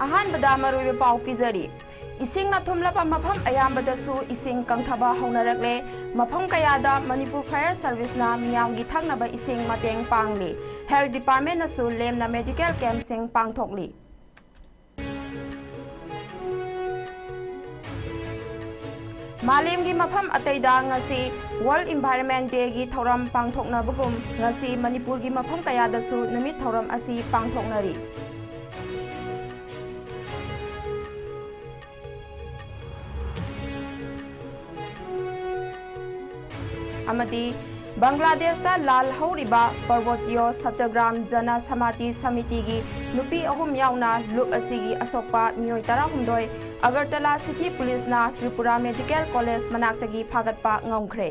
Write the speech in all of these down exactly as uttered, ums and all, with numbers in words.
ꯑꯍꯥꯟꯕꯗ ꯃꯔꯨꯑꯣꯏꯕ ꯄꯥꯎ ꯄꯤꯖꯔꯤ꯫ ꯏꯁꯤꯡꯅ ꯊꯨꯝꯂꯕ ꯃꯐꯝ ꯑꯌꯥꯝꯕꯗꯁꯨ ꯏꯁꯤꯡ ꯀꯪꯊꯕ ꯍꯧꯅꯔꯛꯂꯦ꯫ ꯃꯐꯝ ꯀꯌꯥꯗ ꯃꯅꯤꯄꯨꯔ ꯐꯥꯌꯔ ꯁꯔꯚꯤꯁꯅ ꯃꯤꯌꯥꯝꯒꯤ ꯊꯛꯅꯕ ꯏꯁꯤꯡ ꯃꯇꯦꯡ ꯄꯥꯡꯂꯤ꯫ ꯍꯦꯜꯊ ꯗꯤꯄꯥꯔꯠꯃꯦꯟꯅꯁꯨ ꯂꯦꯝꯅ ꯃꯦꯗꯤꯀꯦꯜ ꯀꯦꯝꯞꯁꯤꯡ ꯄꯥꯡꯊꯣꯛꯂꯤ꯫ ꯃꯥꯂꯦꯝꯒꯤ ꯃꯐꯝ ꯑꯇꯩꯗ ꯉꯁꯤ ꯋꯥꯔꯜꯗ ꯏꯟꯚꯥꯏꯔꯟꯃꯦꯟ ꯗꯦꯒꯤ ꯊꯧꯔꯝ ꯄꯥꯡꯊꯣꯛꯅꯕꯒꯨꯝ, ꯉꯁꯤ ꯃꯅꯤꯄꯨꯔꯒꯤ ꯃꯐꯝ ꯀꯌꯥꯗꯁꯨ ꯅꯨꯃꯤꯠ ꯊꯧꯔꯝ ꯑꯁꯤ ꯄꯥꯡꯊꯣꯛꯅꯔꯤ꯫ ꯑꯃꯗꯤ ꯕꯪꯒ꯭ꯂꯥꯗꯦꯁꯇ ꯂꯥꯜ ꯍꯧꯔꯤꯕ ꯄꯔꯕꯇꯤꯌꯣ ꯁꯇꯒ꯭ꯔꯥꯝ ꯖꯅ ꯁꯃꯥꯇꯤ ꯁꯃꯤꯇꯤꯒꯤ ꯅꯨꯄꯤ ꯑꯍꯨꯝ ꯌꯥꯎꯅ ꯂꯨꯞ ꯑꯁꯤꯒꯤ ꯑꯁꯣꯛꯄ ꯃꯤꯑꯣꯏ ꯇꯔꯥꯍꯨꯝꯗꯣꯏ ꯑꯒꯔꯇꯂꯥ ꯁꯤꯇꯤ ꯄꯨꯂꯤꯁꯅ ꯇ꯭ꯔꯤꯄꯨꯔꯥ ꯃꯦꯗꯤꯀꯦꯜ ꯀꯣꯂꯦꯖ ꯃꯅꯥꯛꯇꯒꯤ ꯐꯥꯒꯠꯄ ꯉꯝꯈ꯭ꯔꯦ꯫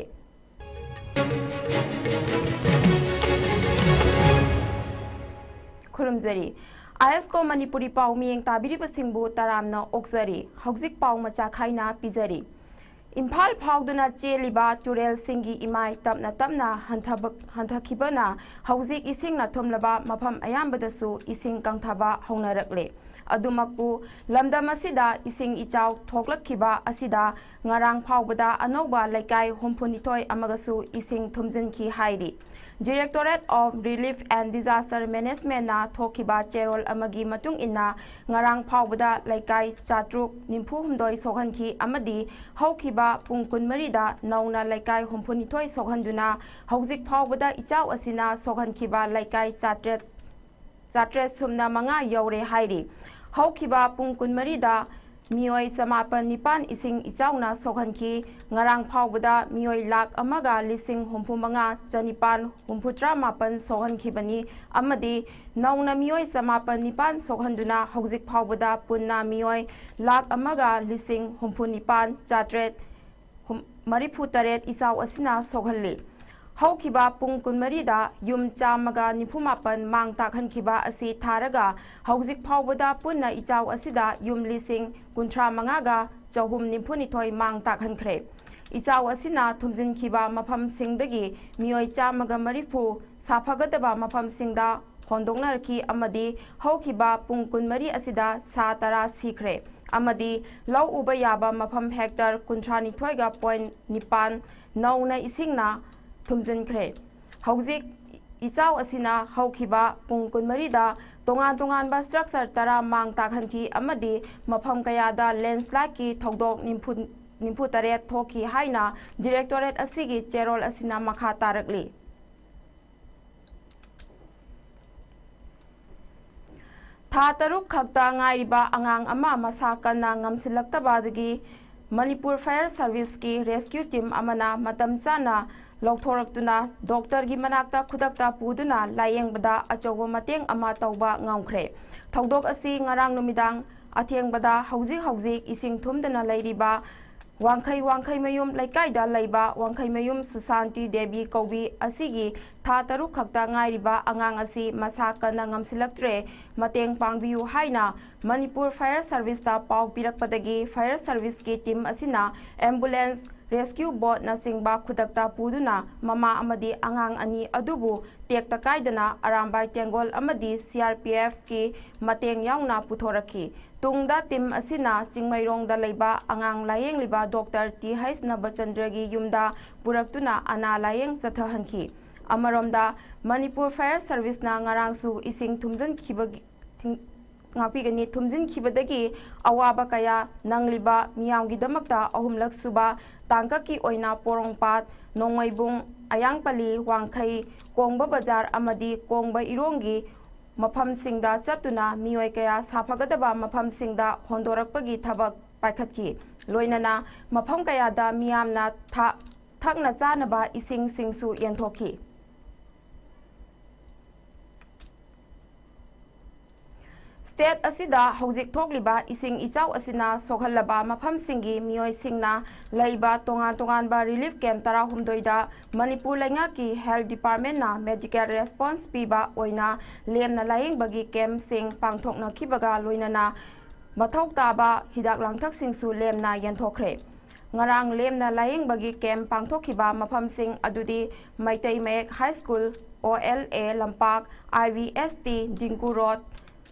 ꯈꯨꯔꯨꯝꯖꯔꯤ꯫ ꯑꯥꯏ ꯑꯦꯁ ꯀꯣ ꯃꯅꯤꯄꯨꯔꯤ ꯄꯥꯎ ꯃꯤꯠꯌꯦꯡ ꯇꯥꯕꯤꯔꯤꯕꯁꯤꯡꯕꯨ ꯇꯔꯥꯝꯅ ꯑꯣꯛꯆꯔꯤ꯫ ꯍꯧꯖꯤꯛ ꯄꯥꯎ ꯃꯆꯥ ꯈꯥꯏꯅ ꯄꯤꯖꯔꯤ꯫ ꯏꯝꯐꯥꯜ ꯐꯥꯎꯗꯨꯅ ꯆꯦꯜꯂꯤꯕ ꯇꯨꯔꯦꯜꯁꯤꯡꯒꯤ ꯏꯃꯥꯏ ꯇꯞꯅ ꯇꯞꯅ ꯍꯟꯊꯕ-, ꯍꯟꯊꯈꯤꯕꯅ ꯍꯧꯖꯤꯛ ꯏꯁꯤꯡꯅ ꯊꯨꯝꯂꯕ ꯃꯐꯝ ꯑꯌꯥꯝꯕꯗꯁꯨ ꯏꯁꯤꯡ ꯀꯪꯊꯕ ꯍꯧꯅꯔꯛꯂꯦ꯫ ꯑꯗꯨꯃꯛꯄꯨ, ꯂꯝꯗꯝ ꯑꯁꯤꯗ ꯏꯁꯤꯡ ꯏꯆꯥꯎ ꯊꯣꯛꯂꯛꯈꯤꯕ ꯑꯁꯤꯗ ꯉꯔꯥꯡ ꯐꯥꯎꯕꯗ ꯑꯅꯧꯕ ꯂꯩꯀꯥꯏ ꯍꯨꯝꯐꯨꯅꯤꯊꯣꯏ ꯑꯃꯒꯁꯨ ꯏꯁꯤꯡ ꯊꯨꯝꯖꯤꯟꯈꯤ ꯍꯥꯏꯔꯤ꯫ Directorate of Relief and Disaster Managementꯅ ꯊꯣꯛꯈꯤꯕ ꯆꯦꯔꯣꯜ ꯑꯃꯒꯤ ꯃꯇꯨꯡ ꯏꯟꯅ, ꯉꯔꯥꯡ ꯐꯥꯎꯕꯗ ꯂꯩꯀꯥꯏ ꯆꯥꯇ꯭ꯔꯨꯛ ꯅꯤꯐꯨ ꯍꯨꯝꯗꯣꯏ ꯁꯣꯛꯍꯟꯈꯤ ꯑꯃꯗꯤ ꯍꯧꯈꯤꯕ ꯄꯨꯡ ꯀꯨꯟꯃꯔꯤꯗ ꯅꯧꯅ ꯂꯩꯀꯥꯏ ꯍꯨꯝꯐꯨꯅꯤꯊꯣꯏ ꯁꯣꯛꯍꯟꯗꯨꯅ ꯍꯧꯖꯤꯛ ꯐꯥꯎꯕꯗ ꯏꯆꯥꯎ ꯑꯁꯤꯅ ꯁꯣꯛꯍꯟꯈꯤꯕ ꯂꯩꯀꯥꯏ ꯆꯥꯇ꯭ꯔꯦꯠ, ꯆꯥꯇ꯭ꯔꯦꯠ ꯁꯨꯞꯅ ꯃꯉꯥ ꯌꯧꯔꯦ ꯍꯥꯏꯔꯤ꯫ ꯍꯧꯈꯤꯕ ꯄꯨꯡ ꯀꯨꯟꯃꯔꯤꯗ ꯃꯤꯑꯣꯏ ꯆꯃꯥꯄꯟ ꯅꯤꯄꯥꯟ ꯏꯁꯤꯡ ꯏꯆꯥꯎꯅ ꯁꯣꯛꯍꯟꯈꯤ꯫ ꯉꯔꯥꯡ ꯐꯥꯎꯕꯗ ꯃꯤꯑꯣꯏ ꯂꯥꯈ ꯑꯃꯒ ꯂꯤꯁꯤꯡ ꯍꯨꯝꯐꯨ ꯃꯉꯥ ꯆꯅꯤꯄꯥꯟ ꯍꯨꯝꯐꯨꯇꯔꯥ ꯃꯥꯄꯟ ꯁꯣꯛꯍꯟꯈꯤꯕꯅꯤ ꯑꯃꯗꯤ ꯅꯧꯅ ꯃꯤꯑꯣꯏ ꯆꯃꯥꯄꯟ ꯅꯤꯄꯥꯟ ꯁꯣꯛꯍꯟꯗꯨꯅ ꯍꯧꯖꯤꯛ ꯐꯥꯎꯕꯗ ꯄꯨꯟꯅ ꯃꯤꯑꯣꯏ ꯂꯥꯈ ꯑꯃꯒ ꯂꯤꯁꯤꯡ ꯍꯨꯝꯐꯨ ꯅꯤꯄꯥꯟ ꯆꯥꯇ꯭ꯔꯦꯠ ꯍꯨꯝ-, ꯃꯔꯤꯐꯨ ꯇꯔꯦꯠ ꯏꯆꯥꯎ ꯑꯁꯤꯅ ꯁꯣꯛꯍꯜꯂꯤ꯫ ꯍꯧꯈꯤꯕ ꯄꯨꯡ ꯀꯨꯟꯃꯔꯤꯗ ꯌꯨꯝ ꯆꯥꯝꯃꯒ ꯅꯤꯐꯨ ꯃꯥꯄꯟ ꯃꯥꯡ ꯇꯥꯛꯍꯟꯈꯤꯕ ꯑꯁꯤ ꯊꯥꯔꯒ ꯍꯧꯖꯤꯛ ꯐꯥꯎꯕꯗ ꯄꯨꯟꯅ ꯏꯆꯥꯎ ꯑꯁꯤꯗ ꯌꯨꯝ ꯂꯤꯁꯤꯡ ꯀꯨꯟꯊ꯭ꯔꯥ ꯃꯉꯥꯒ ꯆꯍꯨꯝ ꯅꯤꯐꯨ ꯅꯤꯊꯣꯏ ꯃꯥꯡ ꯇꯥꯛꯍꯟꯈ꯭ꯔꯦ꯫ ꯏꯆꯥꯎ ꯑꯁꯤꯅ ꯊꯨꯝꯖꯤꯟꯈꯤꯕ ꯃꯐꯝꯁꯤꯡꯗꯒꯤ ꯃꯤꯑꯣꯏ ꯆꯥꯝꯃꯒ ꯃꯔꯤꯐꯨ ꯁꯥꯐꯒꯗꯕ ꯃꯐꯝꯁꯤꯡꯗ ꯍꯣꯟꯗꯣꯛꯅꯔꯛꯈꯤ ꯑꯃꯗꯤ ꯍꯧꯈꯤꯕ ꯄꯨꯡ ꯀꯨꯟꯃꯔꯤ ꯑꯁꯤꯗ ꯁꯥ ꯇꯔꯥ ꯁꯤꯈ꯭ꯔꯦ ꯑꯃꯗꯤ ꯂꯧ ꯎꯕ ꯌꯥꯕ ꯃꯐꯝ ꯍꯦꯛꯇꯔ ꯀꯨꯟꯊ꯭ꯔꯥꯅꯤꯊꯣꯏꯒ ꯄꯣꯏꯟ ꯅꯤꯄꯥꯟ ꯅꯧꯅ ꯏꯁꯤꯡꯅ ꯊꯨꯝꯖꯤꯟꯈ꯭ꯔꯦ꯫ ꯍꯧꯖꯤꯛ ꯏꯆꯥꯎ ꯑꯁꯤꯅ ꯍꯧꯈꯤꯕ ꯄꯨꯡ ꯀꯨꯟꯃꯔꯤꯗ ꯇꯣꯉꯥꯟ ꯇꯣꯉꯥꯟꯕ structure ꯇꯔꯥ ꯃꯥꯡ ꯇꯥꯛꯍꯟꯈꯤ ꯑꯃꯗꯤ ꯃꯐꯝ ꯀꯌꯥꯗ landslideꯀꯤ ꯊꯧꯗꯣꯛ ꯅꯤꯐꯨ, ꯅꯤꯐꯨ ꯇꯔꯦꯠ ꯊꯣꯛꯈꯤ ꯍꯥꯏꯅ directorate ꯑꯁꯤꯒꯤ ꯆꯦꯔꯣꯜ ꯑꯁꯤꯅ ꯃꯈꯥ ꯇꯥꯔꯛꯂꯤ꯫ ꯊꯥ ꯇꯔꯨꯛ ꯈꯛꯇ ꯉꯥꯏꯔꯤꯕ ꯑꯉꯥꯡ ꯑꯃ ꯃꯁꯥ ꯀꯟꯅ ꯉꯝꯁꯤꯜꯂꯛꯇꯕꯗꯒꯤ ꯃꯅꯤꯄꯨꯔ Fire Serviceꯀꯤ rescue team ꯑꯃꯅ ꯃꯇꯝ ꯆꯥꯅ ꯂꯧꯊꯣꯔꯛꯇꯨꯅ doctorꯒꯤ ꯃꯅꯥꯛꯇ ꯈꯨꯗꯛꯇ ꯄꯨꯗꯨꯅ ꯂꯥꯌꯦꯡꯕꯗ ꯑꯆꯧꯕ ꯃꯇꯦꯡ ꯑꯃ ꯇꯧꯕ ꯉꯝꯈ꯭ꯔꯦ꯫ ꯊꯧꯗꯣꯛ ꯑꯁꯤ ꯉꯔꯥꯡ ꯅꯨꯃꯤꯗꯥꯡ ꯑꯊꯦꯡꯕꯗ ꯍꯧꯖꯤꯛ ꯍꯧꯖꯤꯛ ꯏꯁꯤꯡ ꯊꯨꯝꯗꯅ ꯂꯩꯔꯤꯕ ꯋꯥꯡꯈꯩ, ꯋꯥꯡꯈꯩꯃꯌꯨꯝ ꯂꯩꯀꯥꯏꯗ ꯂꯩꯕ ꯋꯥꯡꯈꯩꯃꯌꯨꯝ ꯁꯨꯁꯥꯟꯇꯤ ꯗꯦꯕꯤ ꯀꯧꯕꯤ ꯑꯁꯤꯒꯤ ꯊꯥ ꯇꯔꯨꯛ ꯈꯛꯇ ꯉꯥꯏꯔꯤꯕ ꯑꯉꯥꯡ ꯑꯁꯤ ꯃꯁꯥ ꯀꯟꯅ ꯉꯝꯁꯤꯜꯂꯛꯇ꯭ꯔꯦ, ꯃꯇꯦꯡ ꯄꯥꯡꯕꯤꯌꯨ ꯍꯥꯏꯅ ꯃꯅꯤꯄꯨꯔ Fire Serviceꯇ ꯄꯥꯎ ꯄꯤꯔꯛꯄꯗꯒꯤ Fire Serviceꯀꯤ team ꯑꯁꯤꯅ ambulance, rescue boatꯅꯆꯤꯡꯕ ꯈꯨꯗꯛꯇ ꯄꯨꯗꯨꯅ ꯃꯃꯥ ꯑꯃꯗꯤ ꯑꯉꯥꯡ ꯑꯅꯤ ꯑꯗꯨꯕꯨ ꯇꯦꯛꯇ ꯀꯥꯏꯗꯅ ꯑꯔꯥꯝꯕꯥꯏ ꯇꯦꯡꯒꯣꯜ ꯑꯃꯗꯤ CRPFꯀꯤ ꯃꯇꯦꯡ ꯌꯥꯎꯅ ꯄꯨꯊꯣꯔꯛꯈꯤ꯫ ꯇꯨꯡꯗ team ꯑꯁꯤꯅ ꯆꯤꯡꯃꯩꯔꯣꯡꯗ ꯂꯩꯕ ꯑꯉꯥꯡ ꯂꯥꯌꯦꯡꯂꯤꯕ doctor ꯇꯤ ꯍꯩꯁ ꯅꯕꯆꯟꯗ꯭ꯔꯒꯤ ꯌꯨꯝꯗ ꯄꯨꯔꯛꯇꯨꯅ ꯑꯅꯥ ꯂꯥꯌꯦꯡ ꯆꯠꯊꯍꯟꯈꯤ꯫ ꯑꯃꯔꯣꯝꯗ, ꯃꯅꯤꯄꯨꯔ Fire Serviceꯅ ꯉꯔꯥꯡꯁꯨ ꯏꯁꯤꯡ ꯊꯨꯝꯖꯤꯟꯈꯤꯕꯒꯤ, ꯊꯤꯡ-, ꯉꯥꯛꯄꯤꯒꯅꯤ, ꯊꯨꯝꯖꯤꯟꯈꯤꯕꯗꯒꯤ ꯑꯋꯥꯕ ꯀꯌꯥ ꯅꯪꯂꯤꯕ ꯃꯤꯌꯥꯝꯒꯤꯗꯃꯛꯇ ꯑꯍꯨꯝꯂꯛ ꯁꯨꯕ ꯇꯥꯡꯀꯛꯀꯤ ꯑꯣꯏꯅ ꯄꯣꯔꯣꯝꯄꯥꯠ, ꯅꯣꯡꯃꯩꯕꯨꯡ, ꯑꯌꯥꯡꯄꯜꯂꯤ, ꯋꯥꯡꯈꯩ, ꯀꯣꯡꯕ ꯕꯖꯥꯔ ꯑꯃꯗꯤ ꯀꯣꯡꯕ ꯏꯔꯣꯡꯒꯤ ꯃꯐꯝꯁꯤꯡꯗ ꯆꯠꯇꯨꯅ ꯃꯤꯑꯣꯏ ꯀꯌꯥ ꯁꯥꯐꯒꯗꯕ ꯃꯐꯝꯁꯤꯡꯗ ꯍꯣꯟꯗꯣꯔꯛꯄꯒꯤ ꯊꯕꯛ ꯄꯥꯏꯈꯠꯈꯤ꯫ ꯂꯣꯏꯅꯅ ꯃꯐꯝ ꯀꯌꯥꯗ ꯃꯤꯌꯥꯝꯅ ꯊꯥ-, ꯊꯛꯅ ꯆꯥꯅꯕ ꯏꯁꯤꯡꯁꯤꯡꯁꯨ ꯌꯦꯟꯊꯣꯛꯈꯤ꯫ State ꯑꯁꯤꯗ ꯍꯧꯖꯤꯛ ꯊꯣꯛꯂꯤꯕ ꯏꯁꯤꯡ ꯏꯆꯥꯎ ꯑꯁꯤꯅ ꯁꯣꯛꯍꯜꯂꯕ ꯃꯐꯝꯁꯤꯡꯒꯤ ꯃꯤꯑꯣꯏꯁꯤꯡꯅ ꯂꯩꯕ ꯇꯣꯉꯥꯟ ꯇꯣꯉꯥꯟꯕ relief camp ꯇꯔꯥꯍꯨꯝꯗꯣꯏꯗ ꯃꯅꯤꯄꯨꯔ ꯂꯩꯉꯥꯛꯀꯤ Health Departmentꯅ medical response ꯄꯤꯕ ꯑꯣꯏꯅ ꯂꯦꯝꯅ ꯂꯥꯌꯦꯡꯕꯒꯤ campꯁꯤꯡ ꯄꯥꯡꯊꯣꯛꯅꯈꯤꯕꯒ ꯂꯣꯏꯅꯅ ꯃꯊꯧ ꯇꯥꯕ ꯍꯤꯗꯥꯛ ꯂꯥꯡꯊꯛꯁꯤꯡꯁꯨ ꯂꯦꯝꯅ ꯌꯦꯟꯊꯣꯛꯈ꯭ꯔꯦ꯫ ꯉꯔꯥꯡ ꯂꯦꯝꯅ ꯂꯥꯌꯦꯡꯕꯒꯤ ꯀꯦꯝꯞ ꯄꯥꯡꯊꯣꯛꯈꯤꯕ ꯃꯐꯝꯁꯤꯡ ꯑꯗꯨꯗꯤ ꯃꯩꯇꯩ ꯃꯌꯦꯛ ꯍꯥꯏ ꯁ꯭ꯀꯨꯜ, ꯑꯣ ꯑꯦꯜ ꯑꯦ ꯂꯝꯄꯥꯛ, ꯑꯥꯏ ꯚꯤ ꯑꯦꯁ ꯇꯤ ꯗꯤꯡꯀꯨ ꯔꯣꯗ,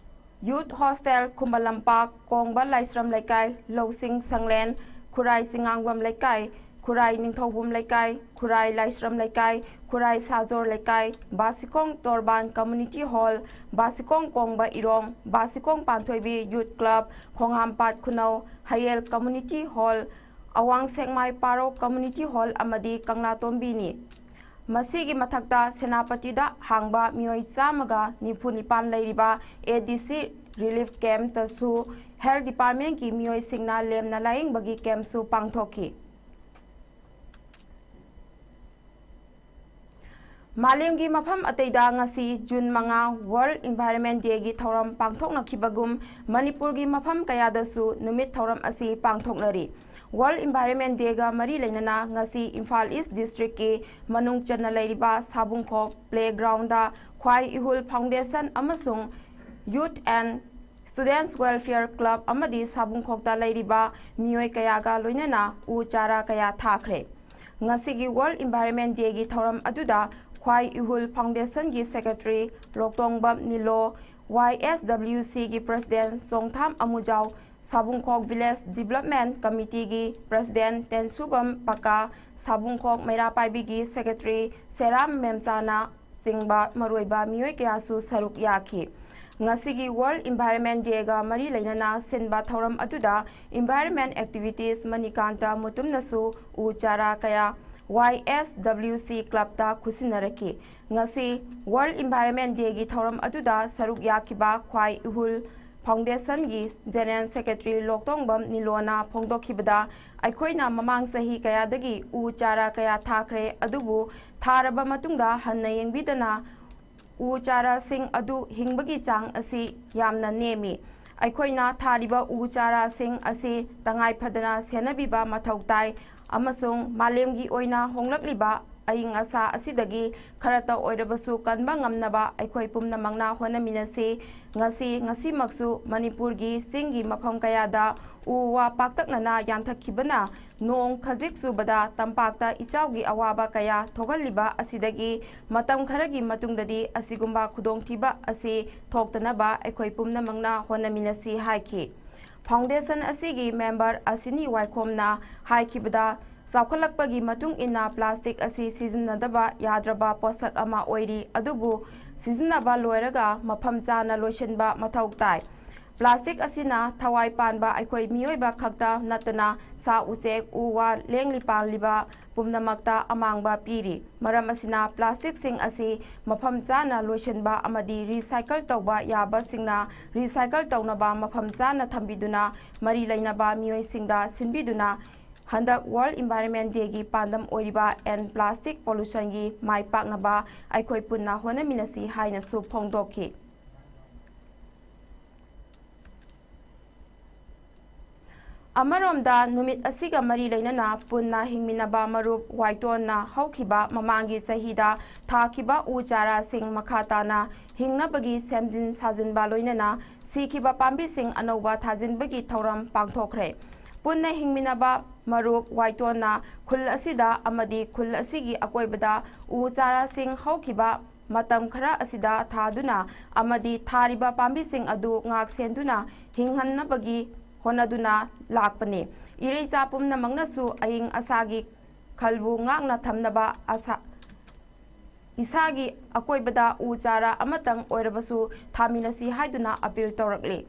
ꯌꯨꯠ ꯍꯣꯁꯇꯦꯜ ꯈꯨꯃꯟ ꯂꯝꯄꯥꯛ, ꯀꯣꯡꯕ ꯂꯥꯏꯁ꯭ꯔꯝ ꯂꯩꯀꯥꯏ, ꯂꯧꯁꯤꯡ ꯁꯪꯂꯦꯟ, ꯈꯨꯔꯥꯏ ꯆꯤꯉꯥꯡꯕꯝ ꯂꯩꯀꯥꯏ, ꯈꯨꯔꯥꯏ ꯅꯤꯡꯊꯧꯕꯨꯝ ꯂꯩꯀꯥꯏ, ꯈꯨꯔꯥꯏ ꯂꯥꯏꯁ꯭ꯔꯝ ꯂꯩꯀꯥꯏ, ꯈꯨꯔꯥꯏ ꯁꯥꯖꯣꯔ ꯂꯩꯀꯥꯏ, ꯕꯥꯁꯤꯈꯣꯡ ꯇꯣꯔꯕꯥꯟ ꯀꯝꯃ꯭ꯌꯨꯅꯤꯇꯤ ꯍꯣꯜ, ꯕꯥꯁꯤꯈꯣꯡ ꯀꯣꯡꯕ ꯏꯔꯣꯡ, ꯕꯥꯁꯤꯈꯣꯡ ꯄꯥꯟꯊꯣꯏꯕꯤ ꯌꯨꯠ ꯀ꯭ꯂꯕ, ꯈꯣꯡꯍꯥꯝꯄꯥꯠ ꯈꯨꯅꯧ, ꯍꯌꯦꯜ ꯀꯝꯃ꯭ꯌꯨꯅꯤꯇꯤ ꯍꯣꯜ, ꯑꯋꯥꯡ ꯁꯦꯛꯃꯥꯏ ꯄꯥꯔꯣ ꯀꯝꯃ꯭ꯌꯨꯅꯤꯇꯤ ꯍꯣꯜ ꯑꯃꯗꯤ ꯀꯪꯂꯥꯇꯣꯝꯕꯤꯅꯤ꯫ ꯃꯁꯤꯒꯤ ꯃꯊꯛꯇ ꯁꯦꯅꯥꯄꯇꯤꯗ ꯍꯥꯡꯕ ꯃꯤꯑꯣꯏ ꯆꯥꯝꯃꯒ ꯅꯤꯐꯨ ꯅꯤꯄꯥꯟ ꯂꯩꯔꯤꯕ ꯑꯦ ꯗꯤ ꯁꯤ ꯔꯤꯂꯤꯐ ꯀꯦꯝꯞꯇꯁꯨ ꯍꯦꯜꯊ ꯗꯤꯄꯥꯔꯠꯃꯦꯟꯠꯀꯤ ꯃꯤꯑꯣꯏꯁꯤꯡꯅ ꯂꯦꯝꯅ ꯂꯥꯌꯦꯡꯕꯒꯤ ꯀꯦꯝꯞꯁꯨ ꯄꯥꯡꯊꯣꯛꯈꯤ꯫ ꯃꯥꯂꯦꯝꯒꯤ ꯃꯐꯝ ꯑꯇꯩꯗ ꯉꯁꯤ ꯖꯨꯟ ꯃꯉꯥ ꯋꯥꯔꯜꯗ ꯏꯟꯚꯥꯏꯔꯟꯃꯦꯟꯠ ꯗꯦꯒꯤ ꯊꯧꯔꯝ ꯄꯥꯡꯊꯣꯛꯅꯈꯤꯕꯒꯨꯝ ꯃꯅꯤꯄꯨꯔꯒꯤ ꯃꯐꯝ ꯀꯌꯥꯗꯁꯨ ꯅꯨꯃꯤꯠ ꯊꯧꯔꯝ ꯑꯁꯤ ꯄꯥꯡꯊꯣꯛꯅꯔꯤ꯫ ꯋꯥꯔꯜꯗ ꯏꯟꯚꯥꯏꯔꯟꯃꯦꯟꯠ ꯗꯦꯒ ꯃꯔꯤ ꯂꯩꯅꯅ ꯉꯁꯤ ꯏꯝꯐꯥꯜ ꯏꯁ꯭ꯠ ꯗꯤꯁꯇ꯭ꯔꯤꯛꯀꯤ ꯃꯅꯨꯡ ꯆꯟꯅ ꯂꯩꯔꯤꯕ ꯁꯥꯕꯨꯡꯈꯣꯛ ꯄ꯭ꯂꯦꯒ꯭ꯔꯥꯎꯟꯗ ꯈ꯭ꯋꯥꯏ ꯏꯍꯨꯜ ꯐꯥꯎꯟꯗꯦꯁꯟ ꯑꯃꯁꯨꯡ ꯌꯨꯊ ꯑꯦꯟ ꯁ꯭ꯇꯨꯗꯦꯟꯠꯁ ꯋꯦꯜꯐꯤꯌꯔ ꯀ꯭ꯂꯕ ꯑꯃꯗꯤ ꯁꯥꯕꯨꯡꯈꯣꯛꯇ ꯂꯩꯔꯤꯕ ꯃꯤꯑꯣꯏ ꯀꯌꯥꯒ ꯂꯣꯏꯅꯅ ꯎ ꯆꯥꯔꯥ ꯀꯌꯥ ꯊꯥꯈ꯭ꯔꯦ꯫ ꯉꯁꯤꯒꯤ ꯋꯥꯔꯜꯗ ꯏꯟꯚꯥꯏꯔꯟꯃꯦꯟꯠ ꯗꯦꯒꯤ ꯊꯧꯔꯝ ꯑꯗꯨꯗ ꯈ꯭ꯋꯥꯏ ꯏꯍꯨꯜ ꯐꯥꯎꯟꯗꯦꯁꯟꯒꯤ secretary Loktongbam Nilo, Y S W ꯁꯤꯒꯤ president Chongtham Amujao, Sabungkhok village development ꯀꯃꯤꯇꯤꯒꯤ ꯄ꯭ꯔꯦꯁꯤꯗꯦꯟꯠ ꯇꯦꯟꯁꯨꯕꯝ ꯄꯀꯥ, ꯁꯥꯕꯨꯡꯈꯣꯛ ꯃꯩꯔꯥ ꯄꯥꯏꯕꯤꯒꯤ ꯁꯦꯀ꯭ꯔꯦꯇꯔꯤ ꯁꯦꯔꯥꯝ ꯃꯦꯝꯆꯥꯅ ꯆꯤꯡꯕ ꯃꯔꯨꯑꯣꯏꯕ ꯃꯤꯑꯣꯏ ꯀꯌꯥꯁꯨ ꯁꯔꯨꯛ ꯌꯥꯈꯤ꯫ ꯉꯁꯤꯒꯤ ꯋꯥꯔꯜꯗ ꯏꯟꯚꯥꯏꯔꯟꯃꯦꯟꯠ ꯗꯦꯒ ꯃꯔꯤ ꯂꯩꯅꯅ ꯁꯤꯟꯕ ꯊꯧꯔꯝ ꯑꯗꯨꯗ ꯏꯟꯚꯥꯏꯔꯟꯃꯦꯟꯠ ꯑꯦꯛꯇꯤꯚꯤꯁ꯭ꯠ ꯃꯅꯤꯀꯥꯟꯇ ꯃꯨꯇꯨꯝꯅꯁꯨ ꯎ ꯆꯥꯔꯥ ꯀꯌꯥ ꯋꯥꯏ ꯑꯦꯁ ꯗꯕ꯭ꯂꯤꯎ ꯁꯤ ꯀ꯭ꯂꯕꯇ ꯈꯨꯠꯁꯤꯟꯅꯔꯛꯈꯤ꯫ ꯉꯁꯤ ꯋꯥꯔꯜꯗ ꯏꯟꯚꯥꯏꯔꯟꯃꯦꯟꯠ ꯗꯦꯒꯤ ꯊꯧꯔꯝ ꯑꯗꯨꯗ ꯁꯔꯨꯛ ꯌꯥꯈꯤꯕ ꯈ꯭ꯋꯥꯏ ꯏꯍꯨꯜ ꯐꯥꯎꯟꯗꯦꯁꯟꯒꯤ ꯖꯦꯅꯦꯔꯦꯜ ꯁꯦꯀ꯭ꯔꯦꯇꯔꯤ ꯂꯣꯛꯇꯣꯡꯕꯝ ꯅꯤꯂꯣꯅ ꯐꯣꯡꯗꯣꯛꯈꯤꯕꯗ, ꯑꯩꯈꯣꯏꯅ ꯃꯃꯥꯡ ꯆꯍꯤ ꯀꯌꯥꯗꯒꯤ ꯎ ꯆꯥꯔꯥ ꯀꯌꯥ ꯊꯥꯈ꯭ꯔꯦ, ꯑꯗꯨꯕꯨ ꯊꯥꯔꯕ ꯃꯇꯨꯡꯗ ꯍꯟꯅ ꯌꯦꯡꯕꯤꯗꯅ ꯎ ꯆꯥꯔꯥꯁꯤꯡ ꯑꯗꯨ ꯍꯤꯡꯕꯒꯤ ꯆꯥꯡ ꯑꯁꯤ ꯌꯥꯝꯅ ꯅꯦꯝꯃꯤ꯫ ꯑꯩꯈꯣꯏꯅ ꯊꯥꯔꯤꯕ ꯎ ꯆꯥꯔꯥꯁꯤꯡ ꯑꯁꯤ ꯇꯉꯥꯏ ꯐꯗꯅ ꯁꯦꯟꯅꯕꯤꯕ ꯃꯊꯧ ꯇꯥꯏ ꯑꯃꯁꯨꯡ ꯃꯥꯂꯦꯝꯒꯤ ꯑꯣꯏꯅ ꯍꯣꯡꯂꯛꯂꯤꯕ ꯑꯏꯪ ꯑꯁꯥ ꯑꯁꯤꯗꯒꯤ ꯈꯔꯇ ꯑꯣꯏꯔꯕꯁꯨ ꯀꯟꯕ ꯉꯝꯅꯕ ꯑꯩꯈꯣꯏ ꯄꯨꯝꯅꯃꯛꯅ ꯍꯣꯠꯅꯃꯤꯟꯅꯁꯤ꯫ ꯉꯁꯤ, ꯉꯁꯤꯃꯛꯁꯨ ꯃꯅꯤꯄꯨꯔꯒꯤ ꯆꯤꯡꯒꯤ ꯃꯐꯝ ꯀꯌꯥꯗ ꯎ ꯋꯥ ꯄꯥꯛꯇꯛꯅꯅ ꯌꯥꯟꯊꯠꯈꯤꯕꯅ ꯅꯣꯡ ꯈꯖꯤꯛ ꯆꯨꯕꯗ ꯇꯝꯄꯥꯛꯇ ꯏꯆꯥꯎꯒꯤ ꯑꯋꯥꯕ ꯀꯌꯥ ꯊꯣꯛꯍꯜꯂꯤꯕ ꯑꯁꯤꯗꯒꯤ ꯃꯇꯝ ꯈꯔꯒꯤ ꯃꯇꯨꯡꯗꯗꯤ ꯑꯁꯤꯒꯨꯝꯕ ꯈꯨꯗꯣꯡꯊꯤꯕ ꯑꯁꯤ ꯊꯣꯛꯇꯅꯕ ꯑꯩꯈꯣꯏ ꯄꯨꯝꯅꯃꯛꯅ ꯍꯣꯠꯅꯃꯤꯟꯅꯁꯤ ꯍꯥꯏꯈꯤ꯫ ꯐꯥꯎꯟꯗꯦꯁꯟ ꯑꯁꯤꯒꯤ ꯃꯦꯝꯕꯔ ꯑꯁꯤꯅꯤ ꯋꯥꯏꯈꯣꯝꯅ ꯍꯥꯏꯈꯤꯕꯗ, ꯆꯥꯎꯈꯠꯂꯛꯄꯒꯤ ꯃꯇꯨꯡ ꯏꯟꯅ ꯄ꯭ꯂꯥꯁꯇꯤꯛ ꯑꯁꯤ ꯁꯤꯖꯤꯟꯅꯗꯕ ꯌꯥꯗ꯭ꯔꯕ ꯄꯣꯠꯁꯛ ꯑꯃ ꯑꯣꯏꯔꯤ, ꯑꯗꯨꯕꯨ ꯁꯤꯖꯤꯟꯅꯕ ꯂꯣꯏꯔꯒ ꯃꯐꯝ ꯆꯥꯅ ꯂꯣꯏꯁꯤꯟꯕ ꯃꯊꯧ ꯇꯥꯏ꯫ ꯄ꯭ꯂꯥꯁꯇꯤꯛ ꯑꯁꯤꯅ ꯊꯋꯥꯏ ꯄꯥꯟꯕ ꯑꯩꯈꯣꯏ ꯃꯤꯑꯣꯏꯕ ꯈꯛꯇ ꯅꯠꯇꯅ ꯁꯥ ꯎꯆꯦꯛ, ꯎ ꯋꯥ, ꯂꯦꯡꯂꯤ ꯄꯥꯡꯂꯤꯕ ꯄꯨꯝꯅꯃꯛꯇ ꯑꯃꯥꯡꯕ ꯄꯤꯔꯤ꯫ ꯃꯔꯝ ꯑꯁꯤꯅ ꯄ꯭ꯂꯥꯁꯇꯤꯛꯁꯤꯡ ꯑꯁꯤ ꯃꯐꯝ ꯆꯥꯅ ꯂꯣꯏꯁꯤꯟꯕ ꯑꯃꯗꯤ ꯔꯤꯁꯥꯏꯀꯜ ꯇꯧꯕ ꯌꯥꯕꯁꯤꯡꯅ ꯔꯤꯁꯥꯏꯀꯜ ꯇꯧꯅꯕ ꯃꯐꯝ ꯆꯥꯅ ꯊꯝꯕꯤꯗꯨꯅ ꯃꯔꯤ ꯂꯩꯅꯕ ꯃꯤꯑꯣꯏꯁꯤꯡꯗ ꯁꯤꯟꯕꯤꯗꯨꯅ ꯍꯟꯗꯛ World Environment Day ꯒꯤ ꯄꯥꯟꯗꯝ ꯑꯣꯏꯔꯤꯕ End Plastic Pollution ꯒꯤ ꯃꯥꯏ ꯄꯥꯛꯅꯕ ꯑꯩꯈꯣꯏ ꯄꯨꯟꯅ ꯍꯣꯠꯅꯃꯤꯟꯅꯁꯤ ꯍꯥꯏꯅꯁꯨ ꯐꯣꯡꯗꯣꯛꯈꯤ꯫ ꯑꯃꯔꯣꯝꯗ, ꯅꯨꯃꯤꯠ ꯑꯁꯤꯒ ꯃꯔꯤ ꯂꯩꯅꯅ ꯄꯨꯟꯅ ꯍꯤꯡꯃꯤꯟꯅꯕ ꯃꯔꯨꯞ ꯋꯥꯏꯇꯣꯟꯅ ꯍꯧꯈꯤꯕ ꯃꯃꯥꯡꯒꯤ ꯆꯍꯤꯗ ꯊꯥꯈꯤꯕ ꯎ ꯆꯥꯔꯥꯁꯤꯡ ꯃꯈꯥ ꯇꯥꯅ ꯍꯤꯡꯅꯕꯒꯤ ꯁꯦꯝꯖꯤꯟ ꯁꯥꯖꯤꯟꯕ ꯂꯣꯏꯅꯅ ꯁꯤꯈꯤꯕ ꯄꯥꯝꯕꯤꯁꯤꯡ ꯑꯅꯧꯕ ꯊꯥꯖꯤꯟꯕꯒꯤ ꯊꯧꯔꯝ ꯄꯥꯡꯊꯣꯛꯈ꯭ꯔꯦ꯫ ꯄꯨꯟꯅ ꯍꯤꯡꯃꯤꯟꯅꯕ ꯃꯔꯨꯞ ꯋꯥꯏꯇꯣꯟꯅ ꯈꯨꯜ ꯑꯁꯤꯗ ꯑꯃꯗꯤ ꯈꯨꯜ ꯑꯁꯤꯒꯤ ꯑꯀꯣꯏꯕꯗ ꯎ ꯆꯥꯔꯥꯁꯤꯡ ꯍꯧꯈꯤꯕ ꯃꯇꯝ ꯈꯔ ꯑꯁꯤꯗ ꯊꯥꯗꯨꯅ ꯑꯃꯗꯤ ꯊꯥꯔꯤꯕ ꯄꯥꯝꯕꯤꯁꯤꯡ ꯑꯗꯨ ꯉꯥꯛ ꯁꯦꯟꯗꯨꯅ ꯍꯤꯡꯍꯟꯅꯕꯒꯤ ꯍꯣꯠꯅꯗꯨꯅ ꯂꯥꯛꯄꯅꯤ꯫ ꯏꯔꯩꯆꯥ ꯄꯨꯝꯅꯃꯛꯅꯁꯨ ꯑꯏꯪ ꯑꯁꯥꯒꯤ ꯈꯜꯕꯨ ꯉꯥꯛꯅ ꯊꯝꯅꯕ ꯑꯁꯥ, ꯏꯁꯥꯒꯤ ꯑꯀꯣꯏꯕꯗ ꯎ ꯆꯥꯔꯥ ꯑꯃꯇꯪ ꯑꯣꯏꯔꯕꯁꯨ ꯊꯥꯃꯤꯟꯅꯁꯤ ꯍꯥꯏꯗꯨꯅ ꯑꯄꯤꯜ ꯇꯧꯔꯛꯂꯤ꯫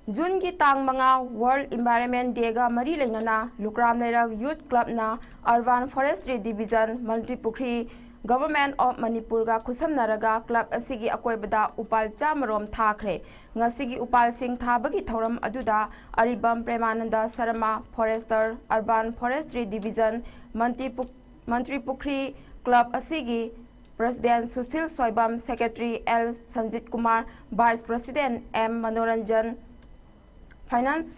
ꯖꯨꯟꯒꯤ ꯇꯥꯡ ꯃꯉꯥ World Environment Day ꯒ ꯃꯔꯤ ꯂꯩꯅꯅ ꯂꯨꯀ꯭ꯔꯥꯝ ꯂꯩꯔꯛ Youth Club ꯅ Urban Forestry Division, Mantripukhri, Government of ꯃꯅꯤꯄꯨꯔꯒ ꯈꯨꯠꯁꯝꯅꯔꯒ club ꯑꯁꯤꯒꯤ ꯑꯀꯣꯏꯕꯗ ꯎꯄꯥꯜ ꯆꯥꯃꯔꯣꯝ ꯊꯥꯈ꯭ꯔꯦ꯫ ꯉꯁꯤꯒꯤ ꯎꯄꯥꯜꯁꯤꯡ ꯊꯥꯕꯒꯤ ꯊꯧꯔꯝ ꯑꯗꯨꯗ Aribam Premananda Sharma, Forester, Urban Forestry Division, ꯃꯟꯇ꯭ꯔꯤꯄꯨ-, ꯃꯟꯇ꯭ꯔꯤꯄꯨꯈ꯭ꯔꯤ club ꯑꯁꯤꯒꯤ President Sushil Soibam, Secretary L Sanjit Kumar, Vice President M Manoranjan, Finance,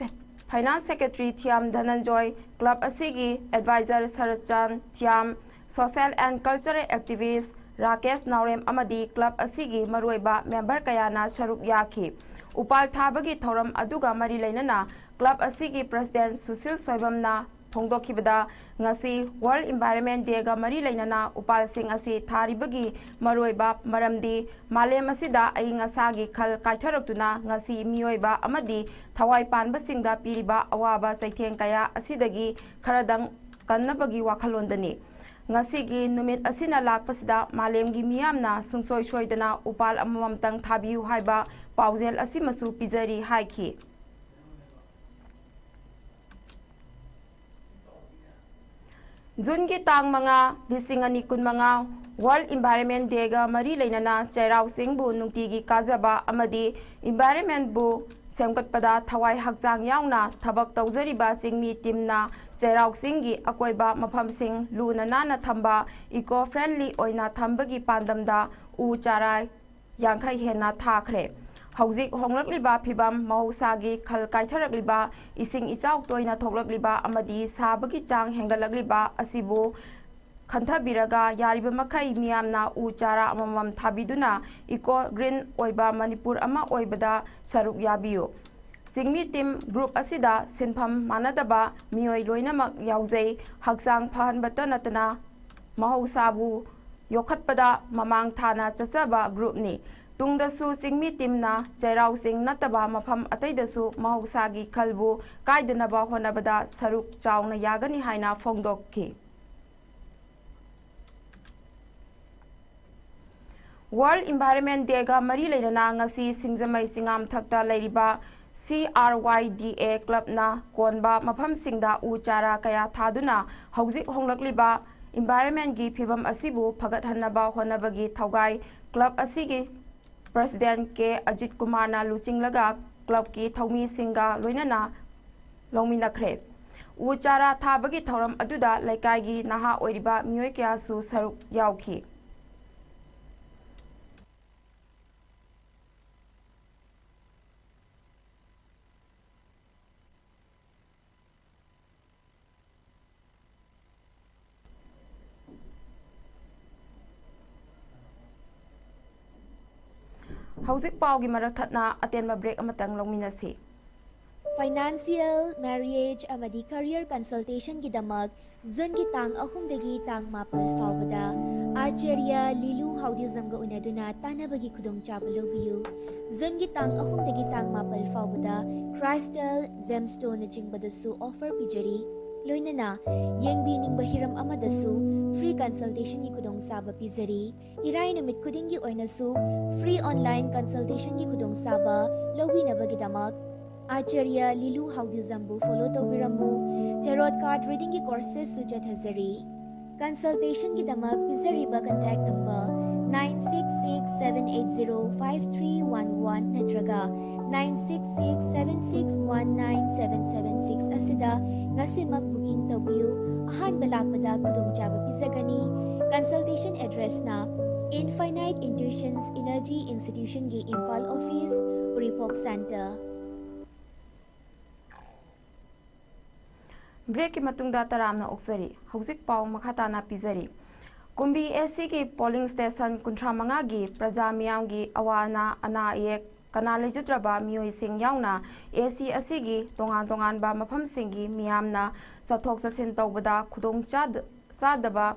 Finance Secretary Thiyam Dhananjoy, club ꯑꯁꯤꯒꯤ advisor Saratchan Thiyam, social and cultural activist Rakesh Naorem ꯑꯃꯗꯤ club ꯑꯁꯤꯒꯤ ꯃꯔꯨꯑꯣꯏꯕ member ꯀꯌꯥꯅ ꯁꯔꯨꯛ ꯌꯥꯈꯤ꯫ ꯎꯄꯥꯜ ꯊꯥꯕꯒꯤ ꯊꯧꯔꯝ ꯑꯗꯨꯒ ꯃꯔꯤ ꯂꯩꯅꯅ club ꯑꯁꯤꯒꯤ president ꯁꯨꯁꯤꯜ ꯁꯣꯏꯕꯝꯅ ꯐꯣꯡꯗꯣꯛꯈꯤꯕꯗ, ꯉꯁꯤ World Environment Dayꯒ ꯃꯔꯤ ꯂꯩꯅꯅ ꯎꯄꯥꯜꯁꯤꯡ ꯑꯁꯤ ꯊꯥꯔꯤꯕꯒꯤ ꯃꯔꯨꯑꯣꯏꯕ ꯃꯔꯝꯗꯤ ꯃꯥꯂꯦꯝ ꯑꯁꯤꯗ ꯑꯏꯪ ꯑꯁꯥꯒꯤ ꯈꯜ ꯀꯥꯏꯊꯔꯛꯇꯨꯅ ꯉꯁꯤ ꯃꯤꯑꯣꯏꯕ ꯑꯃꯗꯤ ꯊꯋꯥꯏ ꯄꯥꯟꯕꯁꯤꯡꯗ ꯄꯤꯔꯤꯕ ꯑꯋꯥꯕ ꯆꯩꯊꯦꯡ ꯀꯌꯥ ꯑꯁꯤꯗꯒꯤ ꯈꯔꯗꯪ ꯀꯟꯅꯕꯒꯤ ꯋꯥꯈꯜꯂꯣꯟꯗꯅꯤ꯫ ꯉꯁꯤꯒꯤ ꯅꯨꯃꯤꯠ ꯑꯁꯤꯅ ꯂꯥꯛꯄꯁꯤꯗ ꯃꯥꯂꯦꯝꯒꯤ ꯃꯤꯌꯥꯝꯅ ꯁꯨꯡꯁꯣꯏ ꯁꯣꯏꯗꯅ ꯎꯄꯥꯜ ꯑꯃꯃꯝꯇꯪ ꯊꯥꯕꯤꯌꯨ ꯍꯥꯏꯕ ꯄꯥꯎꯖꯦꯜ ꯑꯁꯤꯃꯁꯨ ꯄꯤꯖꯔꯤ ꯍꯥꯏꯈꯤ꯫ ꯖꯨꯟꯒꯤ ꯇꯥꯡ ꯃꯉꯥ, ꯂꯤꯁꯤꯡ ꯑꯅꯤ ꯀꯨꯟꯃꯉꯥ, World Environment Dayꯒ ꯃꯔꯤ ꯂꯩꯅꯅ ꯆꯩꯔꯥꯎ ꯆꯤꯡꯕꯨ ꯅꯨꯡꯇꯤꯒꯤ ꯀꯥꯖꯕ ꯑꯃꯗꯤ environmentꯕꯨ ꯁꯦꯝꯒꯠꯄꯗ ꯊꯋꯥꯏ ꯍꯛꯆꯥꯡ ꯌꯥꯎꯅ ꯊꯕꯛ ꯇꯧꯖꯔꯤꯕ ꯆꯤꯡꯃꯤ teamꯅ ꯆꯩꯔꯥꯎ ꯆꯤꯡꯒꯤ ꯑꯀꯣꯏꯕ ꯃꯐꯝꯁꯤꯡ ꯂꯨꯅ ꯅꯥꯟꯅ ꯊꯝꯕ, eco friendly ꯑꯣꯏꯅ ꯊꯝꯕꯒꯤ ꯄꯥꯟꯗꯝꯗ ꯎ ꯆꯥꯔꯥ ꯌꯥꯡꯈꯩ ꯍꯦꯟꯅ ꯊꯥꯈ꯭ꯔꯦ꯫ ꯍꯧꯖꯤꯛ ꯍꯣꯡꯂꯛꯂꯤꯕ ꯐꯤꯚꯝ, ꯃꯍꯧꯁꯥꯒꯤ ꯈꯜ ꯀꯥꯏꯊꯔꯛꯂꯤꯕ, ꯏꯁꯤꯡ ꯏꯆꯥꯎ ꯇꯣꯏꯅ ꯊꯣꯛꯂꯛꯂꯤꯕ ꯑꯃꯗꯤ ꯁꯥꯕꯒꯤ ꯆꯥꯡ ꯍꯦꯟꯒꯠꯂꯛꯂꯤꯕ ꯑꯁꯤꯕꯨ ꯈꯟꯊꯕꯤꯔꯒ ꯌꯥꯔꯤꯕ ꯃꯈꯩ ꯃꯤꯌꯥꯝꯅ ꯎ ꯆꯥꯔꯥ ꯑꯃꯃꯝ ꯊꯥꯕꯤꯗꯨꯅ eco green ꯑꯣꯏꯕ ꯃꯅꯤꯄꯨꯔ ꯑꯃ ꯑꯣꯏꯕꯗ ꯁꯔꯨꯛ ꯌꯥꯕꯤꯌꯨ꯫ ꯆꯤꯡꯃꯤ team group ꯑꯁꯤꯗ ꯁꯤꯟꯐꯝ ꯃꯥꯟꯅꯗꯕ ꯃꯤꯑꯣꯏ ꯂꯣꯏꯅꯃꯛ ꯌꯥꯎꯖꯩ꯫ ꯍꯛꯆꯥꯡ ꯐꯍꯟꯕꯇ ꯅꯠꯇꯅ ꯃꯍꯧꯁꯥꯕꯨ ꯌꯣꯛꯈꯠꯄꯗ ꯃꯃꯥꯡ ꯊꯥꯅ ꯆꯠꯆꯕ groupꯅꯤ꯫ ꯇꯨꯡꯗꯁꯨ ꯆꯤꯡꯃꯤ teamꯅ ꯆꯩꯔꯥꯎ ꯆꯤꯡ ꯅꯠꯇꯕ ꯃꯐꯝ ꯑꯇꯩꯗꯁꯨ ꯃꯍꯧꯁꯥꯒꯤ ꯈꯜꯕꯨ ꯀꯥꯏꯗꯅꯕ ꯍꯣꯠꯅꯕꯗ ꯁꯔꯨꯛ ꯆꯥꯎꯅ ꯌꯥꯒꯅꯤ ꯍꯥꯏꯅ ꯐꯣꯡꯗꯣꯛꯈꯤ꯫ World Environment Dayꯒ ꯃꯔꯤ ꯂꯩꯅꯅ ꯉꯁꯤ ꯁꯤꯡꯖꯃꯩ ꯆꯤꯉꯥꯝꯊꯛꯇ ꯂꯩꯔꯤꯕ C R Y D A clubꯅ ꯀꯣꯟꯕ ꯃꯐꯝꯁꯤꯡꯗ ꯎ ꯆꯥꯔꯥ ꯀꯌꯥ ꯊꯥꯗꯨꯅ ꯍꯧꯖꯤꯛ ꯍꯣꯡꯂꯛꯂꯤꯕ environmentꯀꯤ ꯐꯤꯚꯝ ꯑꯁꯤꯕꯨ ꯐꯒꯠꯍꯟꯅꯕ ꯍꯣꯠꯅꯕꯒꯤ ꯊꯧꯒꯥꯏ club ꯑꯁꯤꯒꯤ president ꯀꯦ ꯑꯖꯤꯠ ꯀꯨꯃꯥꯔꯅ ꯂꯨꯆꯤꯡꯂꯒ clubꯀꯤ ꯊꯧꯃꯤꯁꯤꯡꯒ ꯂꯣꯏꯅꯅ ꯂꯧꯃꯤꯟꯅꯈ꯭ꯔꯦ꯫ ꯎ ꯆꯥꯔꯥ ꯊꯥꯕꯒꯤ ꯊꯧꯔꯝ ꯑꯗꯨꯗ ꯂꯩꯀꯥꯏꯒꯤ ꯅꯍꯥ ꯑꯣꯏꯔꯤꯕ ꯃꯤꯑꯣꯏ ꯀꯌꯥꯁꯨ ꯁꯔꯨꯛ ꯌꯥꯎꯈꯤ꯫ ꯍꯧꯖꯤꯛ ꯄꯥꯎꯒꯤ ꯃꯔꯛ ꯊꯠꯅ ꯑꯇꯦꯟꯕ ꯕ꯭ꯔꯦꯛ ꯑꯃꯇꯪ ꯂꯧꯃꯤꯟꯅꯁꯤ꯫ Financial, marriage ꯑꯃꯗꯤ career consultationꯒꯤꯗꯃꯛ ꯖꯨꯟꯒꯤ ꯇꯥꯡ ꯑꯍꯨꯝꯗꯒꯤ ꯇꯥꯡ ꯃꯥꯄꯜ ꯐꯥꯎꯕꯗ ꯑꯥꯆꯥꯔꯌ ꯂꯤꯂꯨ ꯍꯥꯎꯗꯤꯖꯝꯒ ꯎꯅꯗꯨꯅ ꯇꯥꯟꯅꯕꯒꯤ ꯈꯨꯗꯣꯡꯆꯥꯕ ꯂꯧꯕꯤꯌꯨ꯫ ꯖꯨꯟꯒꯤ ꯇꯥꯡ ꯑꯍꯨꯝꯗꯒꯤ ꯇꯥꯡ ꯃꯥꯄꯜ ꯐꯥꯎꯕꯗ crystal, gemstoneꯅꯆꯤꯡꯕꯗꯁꯨ offer ꯄꯤꯖꯔꯤ꯫ ꯂꯣꯏꯅꯅ ꯌꯦꯡꯕꯤꯅꯤꯡꯕ ꯍꯤꯔꯝ ꯑꯃꯗꯁꯨ free consultationꯒꯤ ꯈꯨꯗꯣꯡꯆꯥꯕ ꯄꯤꯖꯔꯤ꯫ ꯏꯔꯥꯏ ꯅꯨꯃꯤꯠ ꯈꯨꯗꯤꯡꯒꯤ ꯑꯣꯏꯅꯁꯨ free online consultationꯒꯤ ꯈꯨꯗꯣꯡꯆꯥꯕ ꯂꯧꯕꯤꯅꯕꯒꯤꯗꯃꯛ ꯑꯥꯆꯥꯔꯌ ꯂꯤꯂꯨ ꯍꯥꯎꯗꯤꯖꯝꯕꯨ follow ꯇꯧꯕꯤꯔꯝꯃꯨ꯫ Tarot card readingꯒꯤ courses ꯁꯨ ꯆꯠꯊꯖꯔꯤ꯫ Consultationꯒꯤꯗꯃꯛ ꯄꯤꯖꯔꯤꯕ contact number nine six six seven eight zero five three one one ꯅꯠꯇ꯭ꯔꯒ nine six six seven six one nine seven seven six ꯑꯁꯤꯗ ꯉꯁꯤꯃꯛ booking ꯇꯧꯕꯤꯌꯨ꯫ ꯑꯍꯥꯟꯕ ꯂꯥꯛꯄꯗ ꯈꯨꯗꯣꯡꯆꯥꯕ ꯄꯤꯖꯒꯅꯤ꯫ Consultation addressꯅ Infinite Intuitions Energy Institutionꯒꯤ Imphal office, ꯎꯔꯤꯄꯣꯛ center꯫ ꯕ꯭ꯔꯦꯛꯀꯤ ꯃꯇꯨꯡꯗ ꯇꯔꯥꯝꯅ ꯑꯣꯛꯆꯔꯤ꯫ ꯍꯧꯖꯤꯛ ꯄꯥꯎ ꯃꯈꯥ ꯇꯥꯅ ꯄꯤꯖꯔꯤ꯫ ꯀꯨꯝꯕꯤ ꯑꯦ ꯁꯤꯒꯤ polling station ꯀꯨꯟꯊ꯭ꯔꯥ ꯃꯉꯥꯒꯤ ꯄ꯭ꯔꯖꯥ ꯃꯤꯌꯥꯝꯒꯤ ꯑꯋꯥ ꯑꯅꯥ, ꯑꯅꯥ ꯑꯌꯦꯛ, ꯀꯅꯥ ꯂꯩꯖꯗ꯭ꯔꯕ ꯃꯤꯑꯣꯏꯁꯤꯡ ꯌꯥꯎꯅ ꯑꯦ ꯁꯤ ꯑꯁꯤꯒꯤ ꯇꯣꯉꯥꯟ ꯇꯣꯉꯥꯟꯕ ꯃꯐꯝꯁꯤꯡꯒꯤ ꯃꯤꯌꯥꯝꯅ ꯆꯠꯊꯣꯛ ꯆꯠꯁꯤꯟ ꯇꯧꯕꯗ ꯈꯨꯗꯣꯡ ꯆꯥꯗ-, ꯆꯥꯗꯕ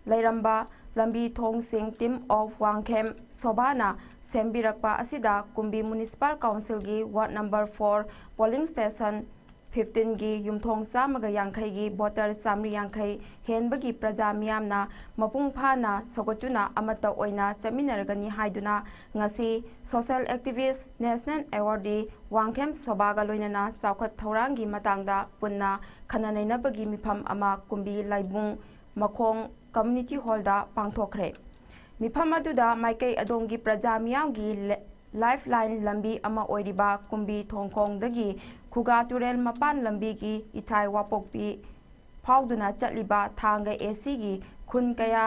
ꯂꯩꯔꯝꯕ ꯂꯝꯕꯤ ꯊꯣꯡꯁꯤꯡ Team of ꯋꯥꯡꯈꯦꯝ ꯁꯣꯚꯥꯅ ꯁꯦꯝꯕꯤꯔꯛꯄ ꯑꯁꯤꯗ ꯀꯨꯝꯕꯤ Municipal Councilꯒꯤ ward number four polling station fifteenꯒꯤ ꯌꯨꯝꯊꯣꯡ ꯆꯥꯝꯃꯒ ꯌꯥꯡꯈꯩꯒꯤ voter ꯆꯥꯃꯔꯤ ꯌꯥꯡꯈꯩ ꯍꯦꯟꯕꯒꯤ ꯄ꯭ꯔꯖꯥ ꯃꯤꯌꯥꯝꯅ ꯃꯄꯨꯡ ꯐꯥꯅ ꯁꯧꯒꯠꯇꯨꯅ ꯑꯃꯠꯇ ꯑꯣꯏꯅ ꯆꯠꯃꯤꯟꯅꯔꯒꯅꯤ ꯍꯥꯏꯗꯨꯅ ꯉꯁꯤ social activist, national awardee Wangkhem ꯁꯣꯚꯥꯒ ꯂꯣꯏꯅꯅ ꯆꯥꯎꯈꯠ ꯊꯧꯔꯥꯡꯒꯤ ꯃꯇꯥꯡꯗ ꯄꯨꯟꯅ ꯈꯟꯅ ꯅꯩꯅꯕꯒꯤ ꯃꯤꯐꯝ ꯑꯃ ꯀꯨꯝꯕꯤ ꯂꯥꯏꯕꯨꯡ ꯃꯈꯣꯡ community hallꯗ ꯄꯥꯡꯊꯣꯛꯈ꯭ꯔꯦ꯫ ꯃꯤꯐꯝ ꯑꯗꯨꯗ ꯃꯥꯏꯀꯩ ꯑꯗꯣꯝꯒꯤ ꯄ꯭ꯔꯖꯥ ꯃꯤꯌꯥꯝꯒꯤ ꯂꯦ-, lifeline ꯂꯝꯕꯤ ꯑꯃ ꯑꯣꯏꯔꯤꯕ ꯀꯨꯝꯕꯤ ꯊꯣꯡꯈꯣꯡꯗꯒꯤ ꯈꯨꯒꯥ ꯇꯨꯔꯦꯜ ꯃꯄꯥꯟ ꯂꯝꯕꯤꯒꯤ ꯏꯊꯥꯏ ꯋꯥꯄꯣꯛꯄꯤ ꯐꯥꯎꯗꯨꯅ ꯆꯠꯂꯤꯕ ꯊꯥꯡꯒ ꯑꯦ ꯁꯤꯒꯤ ꯈꯨꯟ ꯀꯌꯥ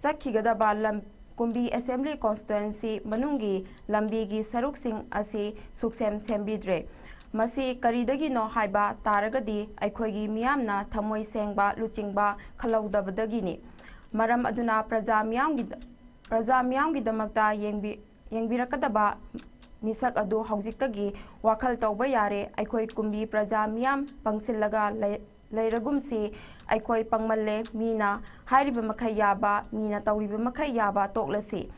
ꯆꯠꯈꯤꯒꯗꯕ ꯂꯝ-, ꯀꯨꯝꯕꯤ Assembly Constituency ꯃꯅꯨꯡꯒꯤ ꯂꯝꯕꯤꯒꯤ ꯁꯔꯨꯛꯁꯤꯡ ꯑꯁꯤ ꯁꯨꯛꯁꯦꯝ ꯁꯦꯝꯕꯤꯗ꯭ꯔꯦ꯫ ꯃꯁꯤ ꯀꯔꯤꯗꯒꯤꯅꯣ ꯍꯥꯏꯕ ꯇꯥꯔꯒꯗꯤ ꯑꯩꯈꯣꯏꯒꯤ ꯃꯤꯌꯥꯝꯅ ꯊꯃꯣꯏ ꯁꯦꯡꯕ ꯂꯨꯆꯤꯡꯕ ꯈꯜꯍꯧꯗꯕꯗꯒꯤꯅꯤ꯫ ꯃꯔꯝ ꯑꯗꯨꯅ ꯄ꯭ꯔꯖꯥ ꯃꯤꯌꯥꯝꯒꯤ-, ꯄ꯭ꯔꯖꯥ ꯃꯤꯌꯥꯝꯒꯤꯗꯃꯛꯇ ꯌꯦꯡꯕꯤ-, ꯌꯦꯡꯕꯤꯔꯛꯀꯗꯕ ꯃꯤꯁꯛ ꯑꯗꯨ ꯍꯧꯖꯤꯛꯇꯒꯤ ꯋꯥꯈꯜ ꯇꯧꯕ ꯌꯥꯔꯦ꯫ ꯑꯩꯈꯣꯏ ꯀꯨꯝꯕꯤ ꯄ꯭ꯔꯖꯥ ꯃꯤꯌꯥꯝ ꯄꯪꯁꯤꯜꯂꯒ ꯂꯩ-, ꯂꯩꯔꯒꯨꯝꯁꯤ꯫ ꯑꯩꯈꯣꯏ ꯄꯪꯃꯜꯂꯦ꯫ ꯃꯤꯅ ꯍꯥꯏꯔꯤꯕ ꯃꯈꯩ ꯌꯥꯕ, ꯃꯤꯅ ꯇꯧꯔꯤꯕ ꯃꯈꯩ ꯌꯥꯕ ꯇꯣꯛꯂꯁꯤ꯫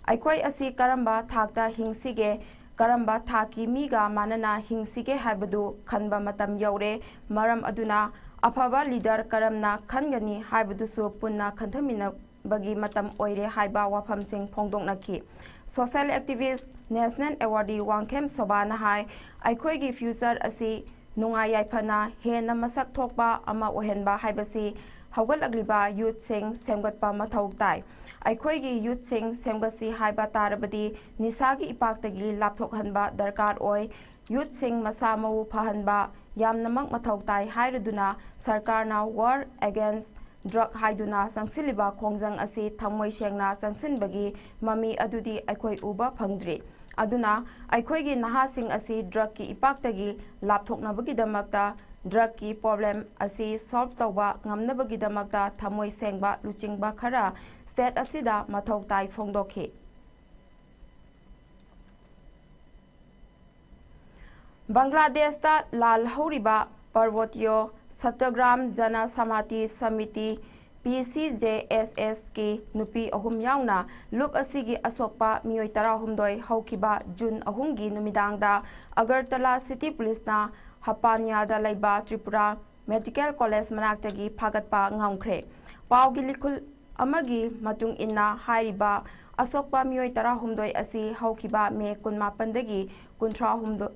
ꯑꯩꯈꯣꯏ ꯑꯁꯤ ꯀꯔꯝꯕ ꯊꯥꯛꯇ ꯍꯤꯡꯁꯤꯒꯦ, ꯀꯔꯝꯕ ꯊꯥꯛꯀꯤ ꯃꯤꯒ ꯃꯥꯟꯅꯅ ꯍꯤꯡꯁꯤꯒꯦ ꯍꯥꯏꯕꯗꯨ ꯈꯟꯕ ꯃꯇꯝ ꯌꯧꯔꯦ꯫ ꯃꯔꯝ ꯑꯗꯨꯅ ꯑꯐꯕ ꯂꯤꯗꯔ ꯀꯔꯝꯅ ꯈꯟꯒꯅꯤ ꯍꯥꯏꯕꯗꯨꯁꯨ ꯄꯨꯟꯅ ꯈꯟꯊꯃꯤꯟꯅꯕꯒꯤ ꯃꯇꯝ ꯑꯣꯏꯔꯦ ꯍꯥꯏꯕ ꯋꯥꯐꯝꯁꯤꯡ ꯐꯣꯡꯗꯣꯛꯅꯈꯤ꯫ ꯁꯣꯁꯤꯌꯦꯜ ꯑꯦꯛꯇꯤꯚꯤꯁ, ꯅꯦꯁꯅꯦꯜ ꯑꯦꯋꯥꯔꯗꯤ ꯋꯥꯡꯈꯦꯝ ꯁꯣꯚꯥꯅ ꯍꯥꯏ, ꯑꯩꯈꯣꯏꯒꯤ ꯐ꯭ꯌꯨꯆꯔ ꯑꯁꯤ ꯅꯨꯡꯉꯥꯏ ꯌꯥꯏꯐꯅ ꯍꯦꯟꯅ ꯃꯁꯛ ꯊꯣꯛꯄ ꯑꯃ ꯑꯣꯏꯍꯟꯕ ꯍꯥꯏꯕꯁꯤ ꯍꯧꯒꯠꯂꯛꯂꯤꯕ ꯌꯨꯠꯁꯤꯡ ꯁꯦꯝꯒꯠꯄ ꯃꯊꯧ ꯇꯥꯏ꯫ ꯑꯩꯈꯣꯏꯒꯤ ꯌꯨꯠꯁꯤꯡ ꯁꯦꯝꯒꯠꯁꯤ ꯍꯥꯏꯕ ꯇꯥꯔꯕꯗꯤ ꯅꯤꯁꯥꯒꯤ ꯏꯄꯥꯛꯇꯒꯤ ꯂꯥꯞꯊꯣꯛꯍꯟꯕ ꯗꯔꯀꯥꯔ ꯑꯣꯏ꯫ ꯌꯨꯠꯁꯤꯡ ꯃꯁꯥ ꯃꯎ ꯐꯍꯟꯕ ꯌꯥꯝꯅꯃꯛ ꯃꯊꯧ ꯇꯥꯏ ꯍꯥꯏꯔꯗꯨꯅ ꯁꯔꯀꯥꯔꯅ War Against Drug ꯍꯥꯏꯗꯨꯅ ꯆꯪꯁꯤꯜꯂꯤꯕ ꯈꯣꯡꯖꯪ ꯑꯁꯤ ꯊꯃꯣꯏ ꯁꯦꯡꯅ ꯆꯪꯁꯤꯟꯕꯒꯤ ꯃꯃꯤ ꯑꯗꯨꯗꯤ ꯑꯩꯈꯣꯏ ꯎꯕ ꯐꯪꯗ꯭ꯔꯤ꯫ ꯑꯗꯨꯅ ꯑꯩꯈꯣꯏꯒꯤ ꯅꯍꯥꯁꯤꯡ ꯑꯁꯤ ꯗ꯭ꯔꯒꯀꯤ ꯏꯄꯥꯛꯇꯒꯤ ꯂꯥꯞꯊꯣꯛꯅꯕꯒꯤꯗꯃꯛꯇ, ꯗ꯭ꯔꯒꯀꯤ ꯄ꯭ꯔꯣꯕ꯭ꯂꯦꯝ ꯑꯁꯤ ꯁꯣꯜꯕ ꯇꯧꯕ ꯉꯝꯅꯕꯒꯤꯗꯃꯛꯇ ꯊꯃꯣꯏ ꯁꯦꯡꯕ ꯂꯨꯆꯤꯡꯕ ꯈꯔ ꯁ꯭ꯇꯦꯠ ꯑꯁꯤꯗ ꯃꯊꯧ ꯇꯥꯏ ꯐꯣꯡꯗꯣꯛꯈꯤ꯫ ꯕꯪꯒ꯭ꯂꯥꯗꯦꯁꯇ ꯂꯥꯜꯍꯧꯔꯤꯕ ꯄꯥꯔꯕꯇꯤꯌꯣ ꯁꯠꯇꯒ꯭ꯔꯥꯝ ꯖꯅ ꯁꯃꯥꯇꯤ ꯁꯃꯤꯇꯤ, ꯄꯤ ꯁꯤ ꯖꯦ ꯑꯦꯁ ꯑꯦꯁꯀꯤ ꯅꯨꯄꯤ ꯑꯍꯨꯝ ꯌꯥꯎꯅ ꯂꯨꯞ ꯑꯁꯤꯒꯤ ꯑꯁꯣꯛꯄ ꯃꯤꯑꯣꯏ ꯇꯔꯥꯍꯨꯝꯗꯣꯏ ꯍꯧꯈꯤꯕ ꯖꯨꯟ ꯑꯍꯨꯝꯒꯤ ꯅꯨꯃꯤꯗꯥꯡꯗ ꯑꯒꯔꯇꯂꯥ ꯁꯤꯇꯤ ꯄꯨꯂꯤꯁꯅ ꯍꯄꯥꯅꯤꯌꯥꯗ ꯂꯩꯕ ꯇ꯭ꯔꯤꯄꯨꯔꯥ ꯃꯦꯗꯤꯀꯦꯜ ꯀꯣꯂꯦꯖ ꯃꯅꯥꯛꯇꯒꯤ ꯐꯥꯒꯠꯄ ꯉꯝꯈ꯭ꯔꯦ꯫ ꯄꯥꯎꯒꯤ ꯂꯤꯈꯨꯜ ꯑꯃꯒꯤ ꯃꯇꯨꯡ ꯏꯟꯅ ꯍꯥꯏꯔꯤꯕ ꯑꯁꯣꯛꯄ ꯃꯤꯑꯣꯏ ꯇꯔꯥꯍꯨꯝꯗꯣꯏ ꯑꯁꯤ ꯍꯧꯈꯤꯕ ꯃꯦ ꯀꯨꯟꯃꯥꯄꯟꯗꯒꯤ ꯀꯨꯟꯊ꯭ꯔꯥꯍꯨꯝꯗꯣꯏ,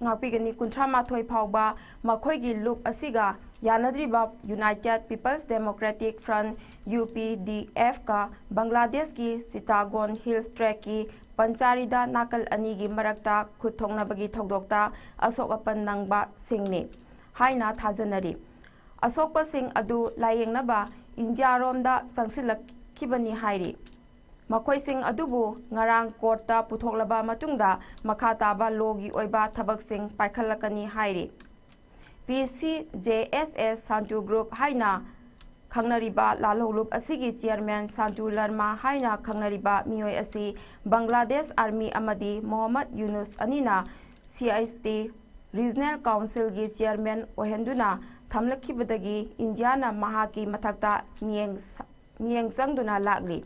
ꯉꯥꯛꯄꯤꯒꯅꯤ, ꯀꯨꯟꯊ꯭ꯔꯥ ꯃꯥꯊꯣꯏ ꯐꯥꯎꯕ ꯃꯈꯣꯏꯒꯤ ꯂꯨꯞ ꯑꯁꯤꯒ ꯌꯥꯅꯗ꯭ꯔꯤꯕ United People's Democratic Front, U P D ꯑꯦꯐꯀ ꯕꯪꯒ꯭ꯂꯥꯗꯦꯁꯀꯤ ꯆꯤꯇꯥꯒꯣꯟ ꯍꯤꯜꯁ ꯇ꯭ꯔꯦꯛꯀꯤ ꯄꯟꯆꯥꯔꯤꯗ ꯅꯥꯀꯜ ꯑꯅꯤꯒꯤ ꯃꯔꯛꯇ ꯈꯨꯠ ꯊꯣꯛꯅꯕꯒꯤ ꯊꯧꯗꯣꯛꯇ ꯑꯁꯣꯛ ꯑꯄꯟ ꯅꯪꯕꯁꯤꯡꯅꯤ ꯍꯥꯏꯅ ꯊꯥꯖꯅꯔꯤ꯫ ꯑꯁꯣꯛꯄꯁꯤꯡ ꯑꯗꯨ ꯂꯥꯌꯦꯡꯅꯕ ꯏꯟꯗꯤꯌꯥꯔꯣꯝꯗ ꯆꯪꯁꯤꯜꯂꯛꯈꯤꯕꯅꯤ ꯍꯥꯏꯔꯤ꯫ ꯃꯈꯣꯏꯁꯤꯡ ꯑꯗꯨꯕꯨ ꯉꯔꯥꯡ ꯀꯣꯔꯠꯇ ꯄꯨꯊꯣꯛꯂꯕ ꯃꯇꯨꯡꯗ ꯃꯈꯥ ꯇꯥꯕ ꯂꯣꯒꯤ ꯑꯣꯏꯕ ꯊꯕꯛꯁꯤꯡ ꯄꯥꯏꯈꯠꯂꯛꯀꯅꯤ ꯍꯥꯏꯔꯤ꯫ ꯄꯤ ꯁꯤ ꯖꯦ ꯑꯦꯁ ꯑꯦꯁ ꯁꯥꯟꯇꯨ ꯒ꯭ꯔꯨꯞ ꯍꯥꯏꯅ ꯈꯪꯅꯔꯤꯕ ꯂꯥꯜꯍꯧꯂꯨꯞ ꯑꯁꯤꯒꯤ chairman ꯁꯥꯟꯇꯨ ꯂꯔꯃꯥ ꯍꯥꯏꯅ ꯈꯪꯅꯔꯤꯕ ꯃꯤꯑꯣꯏ ꯑꯁꯤ ꯕꯪꯒ꯭ꯂꯥꯗꯦꯁ Army ꯑꯃꯗꯤ ꯃꯣꯍꯝꯃꯗ ꯌꯨꯅꯨꯁ ꯑꯅꯤꯅ C I S T Regional Councilꯒꯤ chairman ꯑꯣꯏꯍꯟꯗꯨꯅ ꯊꯝꯂꯛꯈꯤꯕꯗꯒꯤ ꯏꯟꯗꯤꯌꯥꯅ ꯃꯍꯥꯛꯀꯤ ꯃꯊꯛꯇ ꯃꯤꯠꯌꯦꯡ ꯁ-, ꯃꯤꯠꯌꯦꯡ ꯆꯪꯗꯨꯅ ꯂꯥꯛꯂꯤ꯫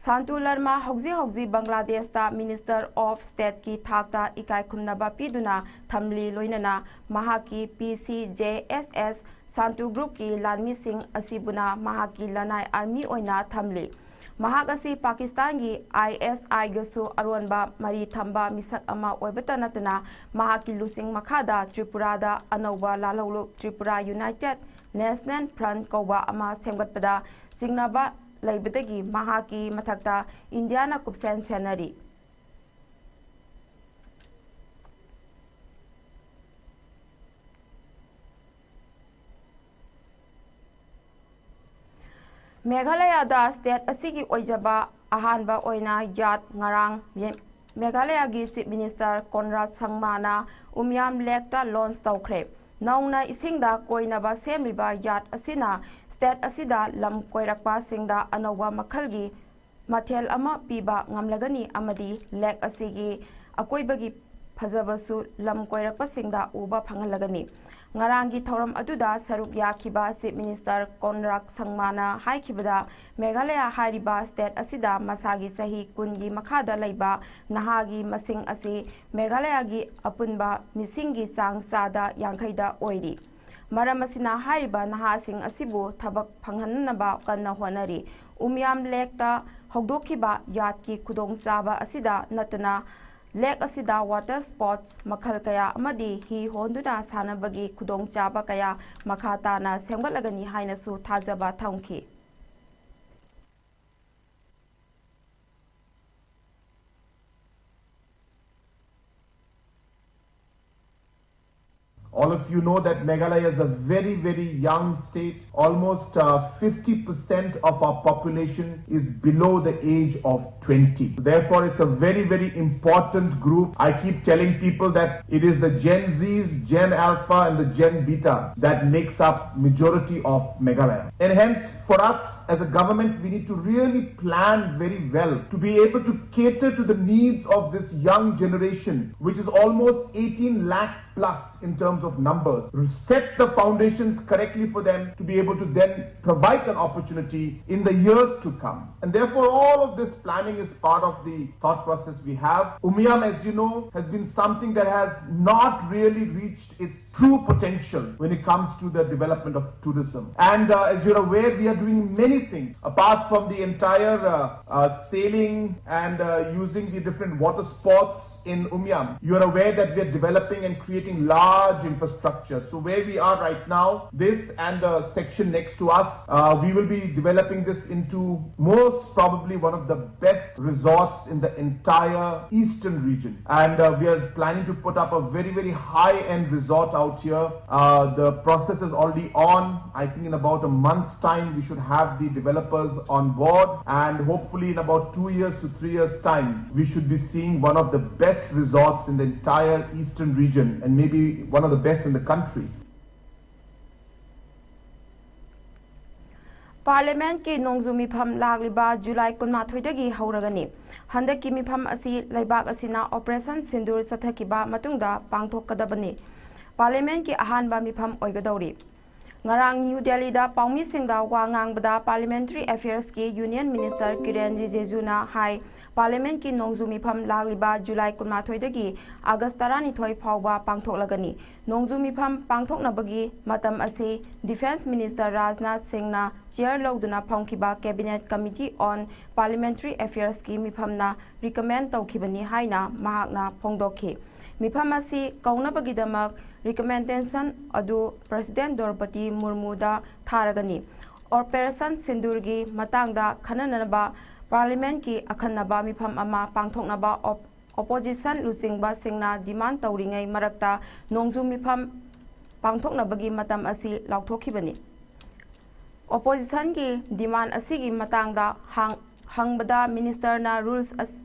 ꯁꯥꯟꯇꯨ ꯂꯔꯃꯥ ꯍꯧꯖꯤꯛ ꯍꯧꯖꯤꯛ ꯕꯪꯒ꯭ꯂꯥꯗꯦꯁꯇ Minister of Stateꯀꯤ ꯊꯥꯛꯇ ꯏꯀꯥꯏ ꯈꯨꯝꯅꯕ ꯄꯤꯗꯨꯅ ꯊꯝꯂꯤ, ꯂꯣꯏꯅꯅ ꯃꯍꯥꯛꯀꯤ P C J S S ꯁꯥꯟꯇꯨ groupꯀꯤ ꯂꯥꯟꯃꯤꯁꯤꯡ ꯑꯁꯤꯕꯨꯅ ꯃꯍꯥꯛꯀꯤ ꯂꯅꯥꯏ army ꯑꯣꯏꯅ ꯊꯝꯂꯤ꯫ ꯃꯍꯥꯛ ꯑꯁꯤ ꯄꯥꯀꯤꯁꯇꯥꯟꯒꯤ I S Iꯒꯁꯨ ꯑꯔꯣꯟꯕ ꯃꯔꯤ ꯊꯝꯕ ꯃꯤꯁꯛ ꯑꯃ ꯑꯣꯏꯕꯇ ꯅꯠꯇꯅ, ꯃꯍꯥꯛꯀꯤ ꯂꯨꯆꯤꯡ ꯃꯈꯥꯗ ꯇ꯭ꯔꯤꯄꯨꯔꯥꯗ ꯑꯅꯧꯕ ꯂꯥꯜꯍꯧꯂꯨꯞ Tripura United National Front ꯀꯧꯕ ꯑꯃ ꯁꯦꯝꯒꯠꯄꯗ ꯆꯤꯡꯅꯕ ꯂꯩꯕꯗꯒꯤ ꯃꯍꯥꯛꯀꯤ ꯃꯊꯛꯇ ꯏꯟꯗꯤꯌꯥꯅ ꯀꯨꯞꯁꯦꯟ ꯁꯦꯟꯅꯔꯤ꯫ ꯃꯦꯘꯥꯂꯌꯥꯗ state ꯑꯁꯤꯒꯤ ꯑꯣꯏꯖꯕ ꯑꯍꯥꯟꯕ ꯑꯣꯏꯅ yacht ꯉꯔꯥꯡ ꯃꯦ-, ꯃꯦꯘꯥꯂꯌꯥꯒꯤ Chief Minister ꯀꯣꯟꯔꯥꯗ ꯁꯪꯃꯥꯅ ꯎꯃꯤꯌꯥꯝ Lakeꯇ launch ꯇꯧꯈ꯭ꯔꯦ꯫ ꯅꯧꯅ ꯏꯁꯤꯡꯗ ꯀꯣꯏꯅꯕ ꯁꯦꯝꯂꯤꯕ yacht ꯑꯁꯤꯅ state ꯑꯁꯤꯗ ꯂꯝ ꯀꯣꯏꯔꯛꯄꯁꯤꯡꯗ ꯑꯅꯧꯕ ꯃꯈꯜꯒꯤ ꯃꯊꯦꯜ ꯑꯃ ꯄꯤꯕ ꯉꯝꯂꯒꯅꯤ ꯑꯃꯗꯤ lake ꯑꯁꯤꯒꯤ ꯑꯀꯣꯏꯕꯒꯤ ꯐꯖꯕꯁꯨ ꯂꯝ ꯀꯣꯏꯔꯛꯄꯁꯤꯡꯗ ꯎꯕ ꯐꯪꯍꯜꯂꯒꯅꯤ꯫ ꯉꯔꯥꯡꯒꯤ ꯊꯧꯔꯝ ꯑꯗꯨꯗ ꯁꯔꯨꯛ ꯌꯥꯈꯤꯕ Chief Minister ꯀꯣꯟꯔꯥꯗ ꯁꯪꯃꯥꯅ ꯍꯥꯏꯈꯤꯕꯗ, ꯃꯦꯘꯥꯂꯌꯥ ꯍꯥꯏꯔꯤꯕ state ꯑꯁꯤꯗ ꯃꯁꯥꯒꯤ ꯆꯍꯤ ꯀꯨꯟꯒꯤ ꯃꯈꯥꯗ ꯂꯩꯕ ꯅꯍꯥꯒꯤ ꯃꯁꯤꯡ ꯑꯁꯤ ꯃꯦꯘꯥꯂꯌꯥꯒꯤ ꯑꯄꯨꯟꯕ ꯃꯤꯁꯤꯡꯒꯤ ꯆꯥꯡ ꯆꯥꯗ ꯌꯥꯡꯈꯩꯗ ꯑꯣꯏꯔꯤ꯫ ꯃꯔꯝ ꯑꯁꯤꯅ ꯍꯥꯏꯔꯤꯕ ꯅꯍꯥꯁꯤꯡ ꯑꯁꯤꯕꯨ ꯊꯕꯛ ꯐꯪꯍꯟꯅꯕ ꯀꯟꯅ ꯍꯣꯠꯅꯔꯤ꯫ ꯎꯃꯤꯌꯥꯝ Lakeꯇ ꯍꯧꯗꯣꯛꯈꯤꯕ yachtꯀꯤ ꯈꯨꯗꯣꯡꯆꯥꯕ ꯑꯁꯤꯗ ꯅꯠꯇꯅ, lake ꯑꯁꯤꯗ water sports ꯃꯈꯜ ꯀꯌꯥ ꯑꯃꯗꯤ ꯍꯤ ꯍꯣꯟꯗꯨꯅ ꯁꯥꯟꯅꯕꯒꯤ ꯈꯨꯗꯣꯡꯆꯥꯕ ꯀꯌꯥ ꯃꯈꯥ ꯇꯥꯅ ꯁꯦꯝꯒꯠꯂꯒꯅꯤ ꯍꯥꯏꯅꯁꯨ ꯊꯥꯖꯕ ꯊꯝꯈꯤ꯫ If you know that Meghalaya is a very, very young state, almost uh, fifty percent of our population is below the age of twenty. Therefore, it's a very, very important group. I keep telling people that it is the Gen Zs, Gen Alpha, and the Gen Beta that makes up majority of Meghalaya. And hence, for us as a government, we need to really plan very well to be able to cater to the needs of this young generation, which is almost eighteen lakh plus in terms of numbers, set the foundations correctly for them to be able to then provide that opportunity in the years to come. And therefore, all of this planning is part of the thought process we have. Umiam, as you know, has been something that has not really reached its true potential when it comes to the development of tourism. And uh, as you're aware, we are doing many things apart from the entire uh, uh, sailing and uh, using the different water sports in Umiam. You're aware that we are developing and creating large infrastructure. So where we are right now, this and the section next to us, uh, we will be developing this into most probably one of the best resorts in the entire eastern region. And uh, we are planning to put up a very, very high-end resort out here. Uh, the process is already on. I think in about a month's time, we should have the developers on board. And hopefully, in about two years to three years' time, we should be seeing one of the best resorts in the entire eastern region and maybe one of the best in the country. ꯄꯥꯔꯂꯤꯌꯥꯃꯦꯟꯠꯀꯤ ꯅꯣꯡꯖꯨ ꯃꯤꯐꯝ ꯂꯥꯛꯂꯤꯕ July ꯀꯨꯟꯃꯥꯊꯣꯏꯗꯒꯤ ꯍꯧꯔꯒꯅꯤ꯫ ꯍꯟꯗꯛꯀꯤ ꯃꯤꯐꯝ ꯑꯁꯤ ꯂꯩꯕꯥꯛ ꯑꯁꯤꯅ operation ꯁꯤꯟꯗꯨꯔ ꯆꯠꯊꯈꯤꯕ ꯃꯇꯨꯡꯗ ꯄꯥꯡꯊꯣꯛꯀꯗꯕꯅꯤ꯫ ꯄꯥꯔꯂꯤꯌꯥꯃꯦꯟꯠꯀꯤ ꯑꯍꯥꯟꯕ ꯃꯤꯐꯝ ꯑꯣꯏꯒꯗꯧꯔꯤ꯫ ꯉꯔꯥꯡ ꯅ꯭ꯌꯨ ꯗꯦꯜꯂꯤꯗ ꯄꯥꯎꯃꯤꯁꯤꯡꯗ ꯋꯥ ꯉꯥꯡꯕꯗ ꯄꯥꯔꯂꯤꯌꯥꯃꯦꯟꯇꯔꯤ ꯑꯦꯐꯤꯌꯔꯁꯀꯤ ꯌꯨꯅꯤꯌꯟ ꯃꯤꯅꯤꯁꯇꯔ ꯀꯤꯔꯦꯟ ꯔꯤꯖꯤꯖꯨꯅ ꯍꯥꯏ, ꯄꯥꯔꯂꯤꯌꯥꯃꯦꯟꯠꯀꯤ ꯅꯣꯡꯖꯨ ꯃꯤꯐꯝ ꯂꯥꯛꯂꯤꯕ ꯖꯨꯂꯥꯏ ꯀꯨꯟꯃꯥꯊꯣꯏꯗꯒꯤ ꯑꯥꯒꯁ ꯇꯔꯥꯅꯤꯊꯣꯏ ꯐꯥꯎꯕ ꯄꯥꯡꯊꯣꯛꯂꯒꯅꯤ꯫ ꯅꯣꯡꯖꯨ ꯃꯤꯐꯝ ꯄꯥꯡꯊꯣꯛꯅꯕꯒꯤ ꯃꯇꯝ ꯑꯁꯤ ꯗꯤꯐꯦꯟꯁ ꯃꯤꯅꯤꯁꯇꯔ ꯔꯥꯖꯅꯥꯊ ꯁꯤꯡꯅ ꯆꯤꯌꯔ ꯂꯧꯗꯨꯅ ꯐꯝꯈꯤꯕ ꯀꯦꯕꯤꯅꯦꯠ ꯀꯃꯤꯇꯤ ꯑꯣꯟ ꯄꯥꯔꯂꯤꯌꯥꯃꯦꯟꯇꯔꯤ ꯑꯦꯐꯤꯌꯔꯁꯀꯤ ꯃꯤꯐꯝꯅ ꯔꯤꯀꯃꯦꯟ ꯇꯧꯈꯤꯕꯅꯤ ꯍꯥꯏꯅ ꯃꯍꯥꯛꯅ ꯐꯣꯡꯗꯣꯛꯈꯤ꯫ ꯃꯤꯐꯝ ꯑꯁꯤ ꯀꯧꯅꯕꯒꯤꯗꯃꯛ ꯔꯤꯀꯃꯦꯟꯗꯦꯁꯟ ꯑꯗꯨ ꯄ꯭ꯔꯦꯁꯤꯗꯦꯟꯠ ꯗ꯭ꯔꯧꯄꯗꯤ ꯃꯨꯔꯃꯨꯗ ꯊꯥꯔꯒꯅꯤ꯫ ꯑꯣꯄꯔꯦꯁꯟ ꯁꯤꯟꯗꯨꯔꯒꯤ ꯃꯇꯥꯡꯗ ꯈꯟꯅꯅꯕ ꯄꯥꯔꯂꯤꯌꯥꯃꯦꯟꯠꯀꯤ ꯑꯈꯟꯅꯕ ꯃꯤꯐꯝ ꯑꯃ ꯄꯥꯡꯊꯣꯛꯅꯕ ꯑꯣꯞ-, ꯑꯣꯄꯣꯖꯤꯁꯟ ꯂꯨꯆꯤꯡꯕꯁꯤꯡꯅ ꯗꯤꯃꯥꯟ ꯇꯧꯔꯤꯉꯩ ꯃꯔꯛꯇ ꯅꯣꯡꯖꯨ ꯃꯤꯐꯝ ꯄꯥꯡꯊꯣꯛꯅꯕꯒꯤ ꯃꯇꯝ ꯑꯁꯤ ꯂꯥꯎꯊꯣꯛꯈꯤꯕꯅꯤ꯫ ꯑꯣꯄꯣꯖꯤꯁꯟꯒꯤ ꯗꯤꯃꯥꯟ ꯑꯁꯤꯒꯤ ꯃꯇꯥꯡꯗ ꯍꯥꯡ-, ꯍꯪꯕꯗ ꯃꯤꯅꯤꯁꯇꯔꯅ ꯔꯨꯜꯁ ꯑꯁ-,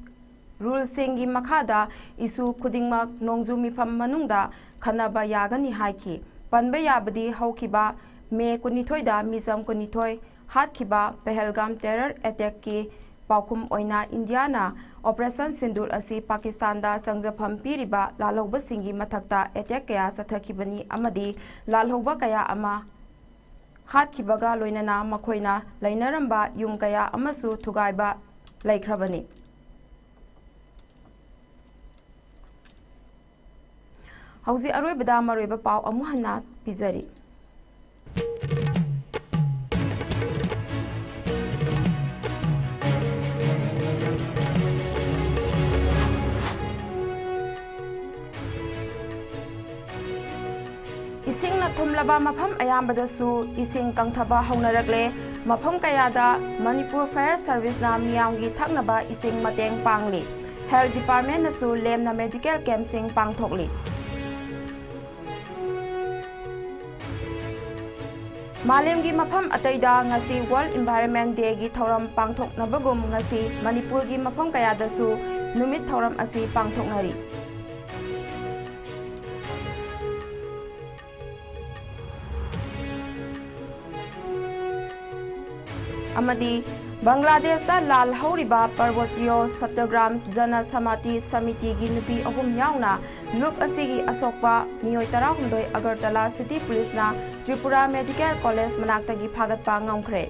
ꯔꯨꯜꯁꯤꯡꯒꯤ ꯃꯈꯥꯗ ꯏꯁꯨ ꯈꯨꯗꯤꯡꯃꯛ ꯅꯣꯡꯖꯨ ꯃꯤꯐꯝ ꯃꯅꯨꯡꯗ ꯈꯟꯅꯕ ꯌꯥꯒꯅꯤ ꯍꯥꯏꯈꯤ꯫ ꯄꯟꯕ ꯌꯥꯕꯗꯤ ꯍꯧꯈꯤꯕ ꯃꯦ ꯀꯨꯟꯅꯤꯊꯣꯏꯗ ꯃꯤꯆꯝ ꯀꯨꯟꯅꯤꯊꯣꯏ ꯍꯥꯠꯈꯤꯕ ꯄꯍꯜꯒꯥꯝ ꯇꯦꯔꯔ ꯑꯦꯇꯦꯛꯀꯤ ꯄꯥꯎꯈꯨꯝ ꯑꯣꯏꯅ ꯏꯟꯗꯤꯌꯥꯅ ꯑꯣꯄꯔꯦꯁꯟ ꯁꯤꯟꯗꯨꯔ ꯑꯁꯤ ꯄꯥꯀꯤꯁꯇꯥꯟꯗ ꯆꯪꯖꯐꯝ ꯄꯤꯔꯤꯕ ꯂꯥꯜꯍꯧꯕꯁꯤꯡꯒꯤ ꯃꯊꯛꯇ ꯑꯦꯇꯦꯛ ꯀꯌꯥ ꯆꯠꯊꯈꯤꯕꯅꯤ ꯑꯃꯗꯤ ꯂꯥꯜꯍꯧꯕ ꯀꯌꯥ ꯑꯃ ꯍꯥꯠꯈꯤꯕꯒ ꯂꯣꯏꯅꯅ ꯃꯈꯣꯏꯅ ꯂꯩꯅꯔꯝꯕ ꯌꯨꯝ ꯀꯌꯥ ꯑꯃꯁꯨ ꯊꯨꯒꯥꯏꯕ ꯂꯩꯈ꯭ꯔꯕꯅꯤ꯫ ꯍꯧꯖꯤꯛ ꯑꯔꯣꯏꯕꯗ ꯃꯔꯨꯑꯣꯏꯕ ꯄꯥꯎ ꯑꯃꯨꯛ ꯍꯟꯅ ꯄꯤꯖꯔꯤ꯫ ꯏꯁꯤꯡꯅ ꯊꯨꯝꯂꯕ ꯃꯐꯝ ꯑꯌꯥꯝꯕꯗꯁꯨ ꯏꯁꯤꯡ ꯀꯪꯊꯕ ꯍꯧꯅꯔꯛꯂꯦ꯫ ꯃꯐꯝ ꯀꯌꯥꯗ ꯃꯅꯤꯄꯨꯔ ꯐꯥꯌꯔ ꯁꯔꯚꯤꯁꯅ ꯃꯤꯌꯥꯝꯒꯤ ꯊꯛꯅꯕ ꯏꯁꯤꯡ ꯃꯇꯦꯡ ꯄꯥꯡꯂꯤ꯫ ꯍꯦꯜꯊ ꯗꯤꯄꯥꯔꯠꯃꯦꯟꯅꯁꯨ ꯂꯦꯝꯅ ꯃꯦꯗꯤꯀꯦꯜ ꯀꯦꯝꯞꯁꯤꯡ ꯄꯥꯡꯊꯣꯛꯂꯤ꯫ ꯃꯥꯂꯦꯝꯒꯤ ꯃꯐꯝ ꯑꯇꯩꯗ ꯉꯁꯤ ꯋꯥꯔꯜꯗ ꯏꯟꯚꯥꯏꯔꯟꯃꯦꯟ ꯗꯦꯒꯤ ꯊꯧꯔꯝ ꯄꯥꯡꯊꯣꯛꯅꯕꯒꯨꯝ ꯉꯁꯤ ꯃꯅꯤꯄꯨꯔꯒꯤ ꯃꯐꯝ ꯀꯌꯥꯗꯁꯨ ꯅꯨꯃꯤꯠ ꯊꯧꯔꯝ ꯑꯁꯤ ꯄꯥꯡꯊꯣꯛꯅꯔꯤ꯫ ꯑꯃꯗꯤ ꯕꯪꯒ꯭ꯂꯥꯗꯦꯁꯇ ꯂꯥꯜ ꯍꯧꯔꯤꯕ ꯄꯥꯔꯕꯇꯤꯌꯣ ꯁꯠꯇꯒ꯭ꯔꯥꯝ ꯖꯅ ꯁꯃꯥꯇꯤ ꯁꯃꯤꯇꯤꯒꯤ ꯅꯨꯄꯤ ꯑꯍꯨꯝ ꯌꯥꯎꯅ ꯂꯨꯞ ꯑꯁꯤꯒꯤ ꯑꯁꯣꯛꯄ ꯃꯤꯑꯣꯏ ꯇꯔꯥꯍꯨꯝꯗꯣꯏ ꯑꯒꯔꯇꯂꯥ ꯁꯤꯇꯤ ꯄꯨꯂꯤꯁꯅ ꯇ꯭ꯔꯤꯄꯨꯔꯥ ꯃꯦꯗꯤꯀꯦꯜ ꯀꯣꯂꯦꯖ ꯃꯅꯥꯛꯇꯒꯤ ꯐꯥꯒꯠꯄ ꯉꯝꯈ꯭ꯔꯦ꯫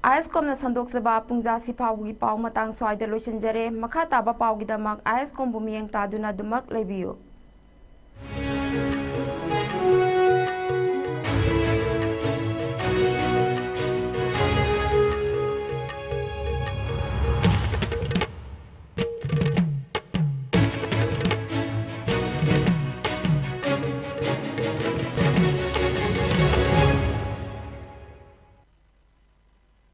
ꯑꯥꯏ ꯑꯦꯁ ꯀꯣꯝꯅ ꯁꯟꯗꯣꯛꯆꯕ ꯄꯨꯡꯖꯥ ꯁꯤꯐꯥꯎꯒꯤ ꯄꯥꯎ ꯃꯇꯥꯡ ꯁ꯭ꯋꯥꯏꯗ ꯂꯣꯏꯁꯤꯟꯖꯔꯦ꯫ ꯃꯈꯥ ꯇꯥꯕ ꯄꯥꯎꯒꯤꯗꯃꯛ ꯑꯥꯏ ꯑꯦꯁ ꯀꯣꯝꯕꯨ ꯃꯤꯠꯌꯦꯡ ꯇꯥꯗꯨꯅ ꯑꯗꯨꯃꯛ ꯂꯩꯕꯤꯌꯨ꯫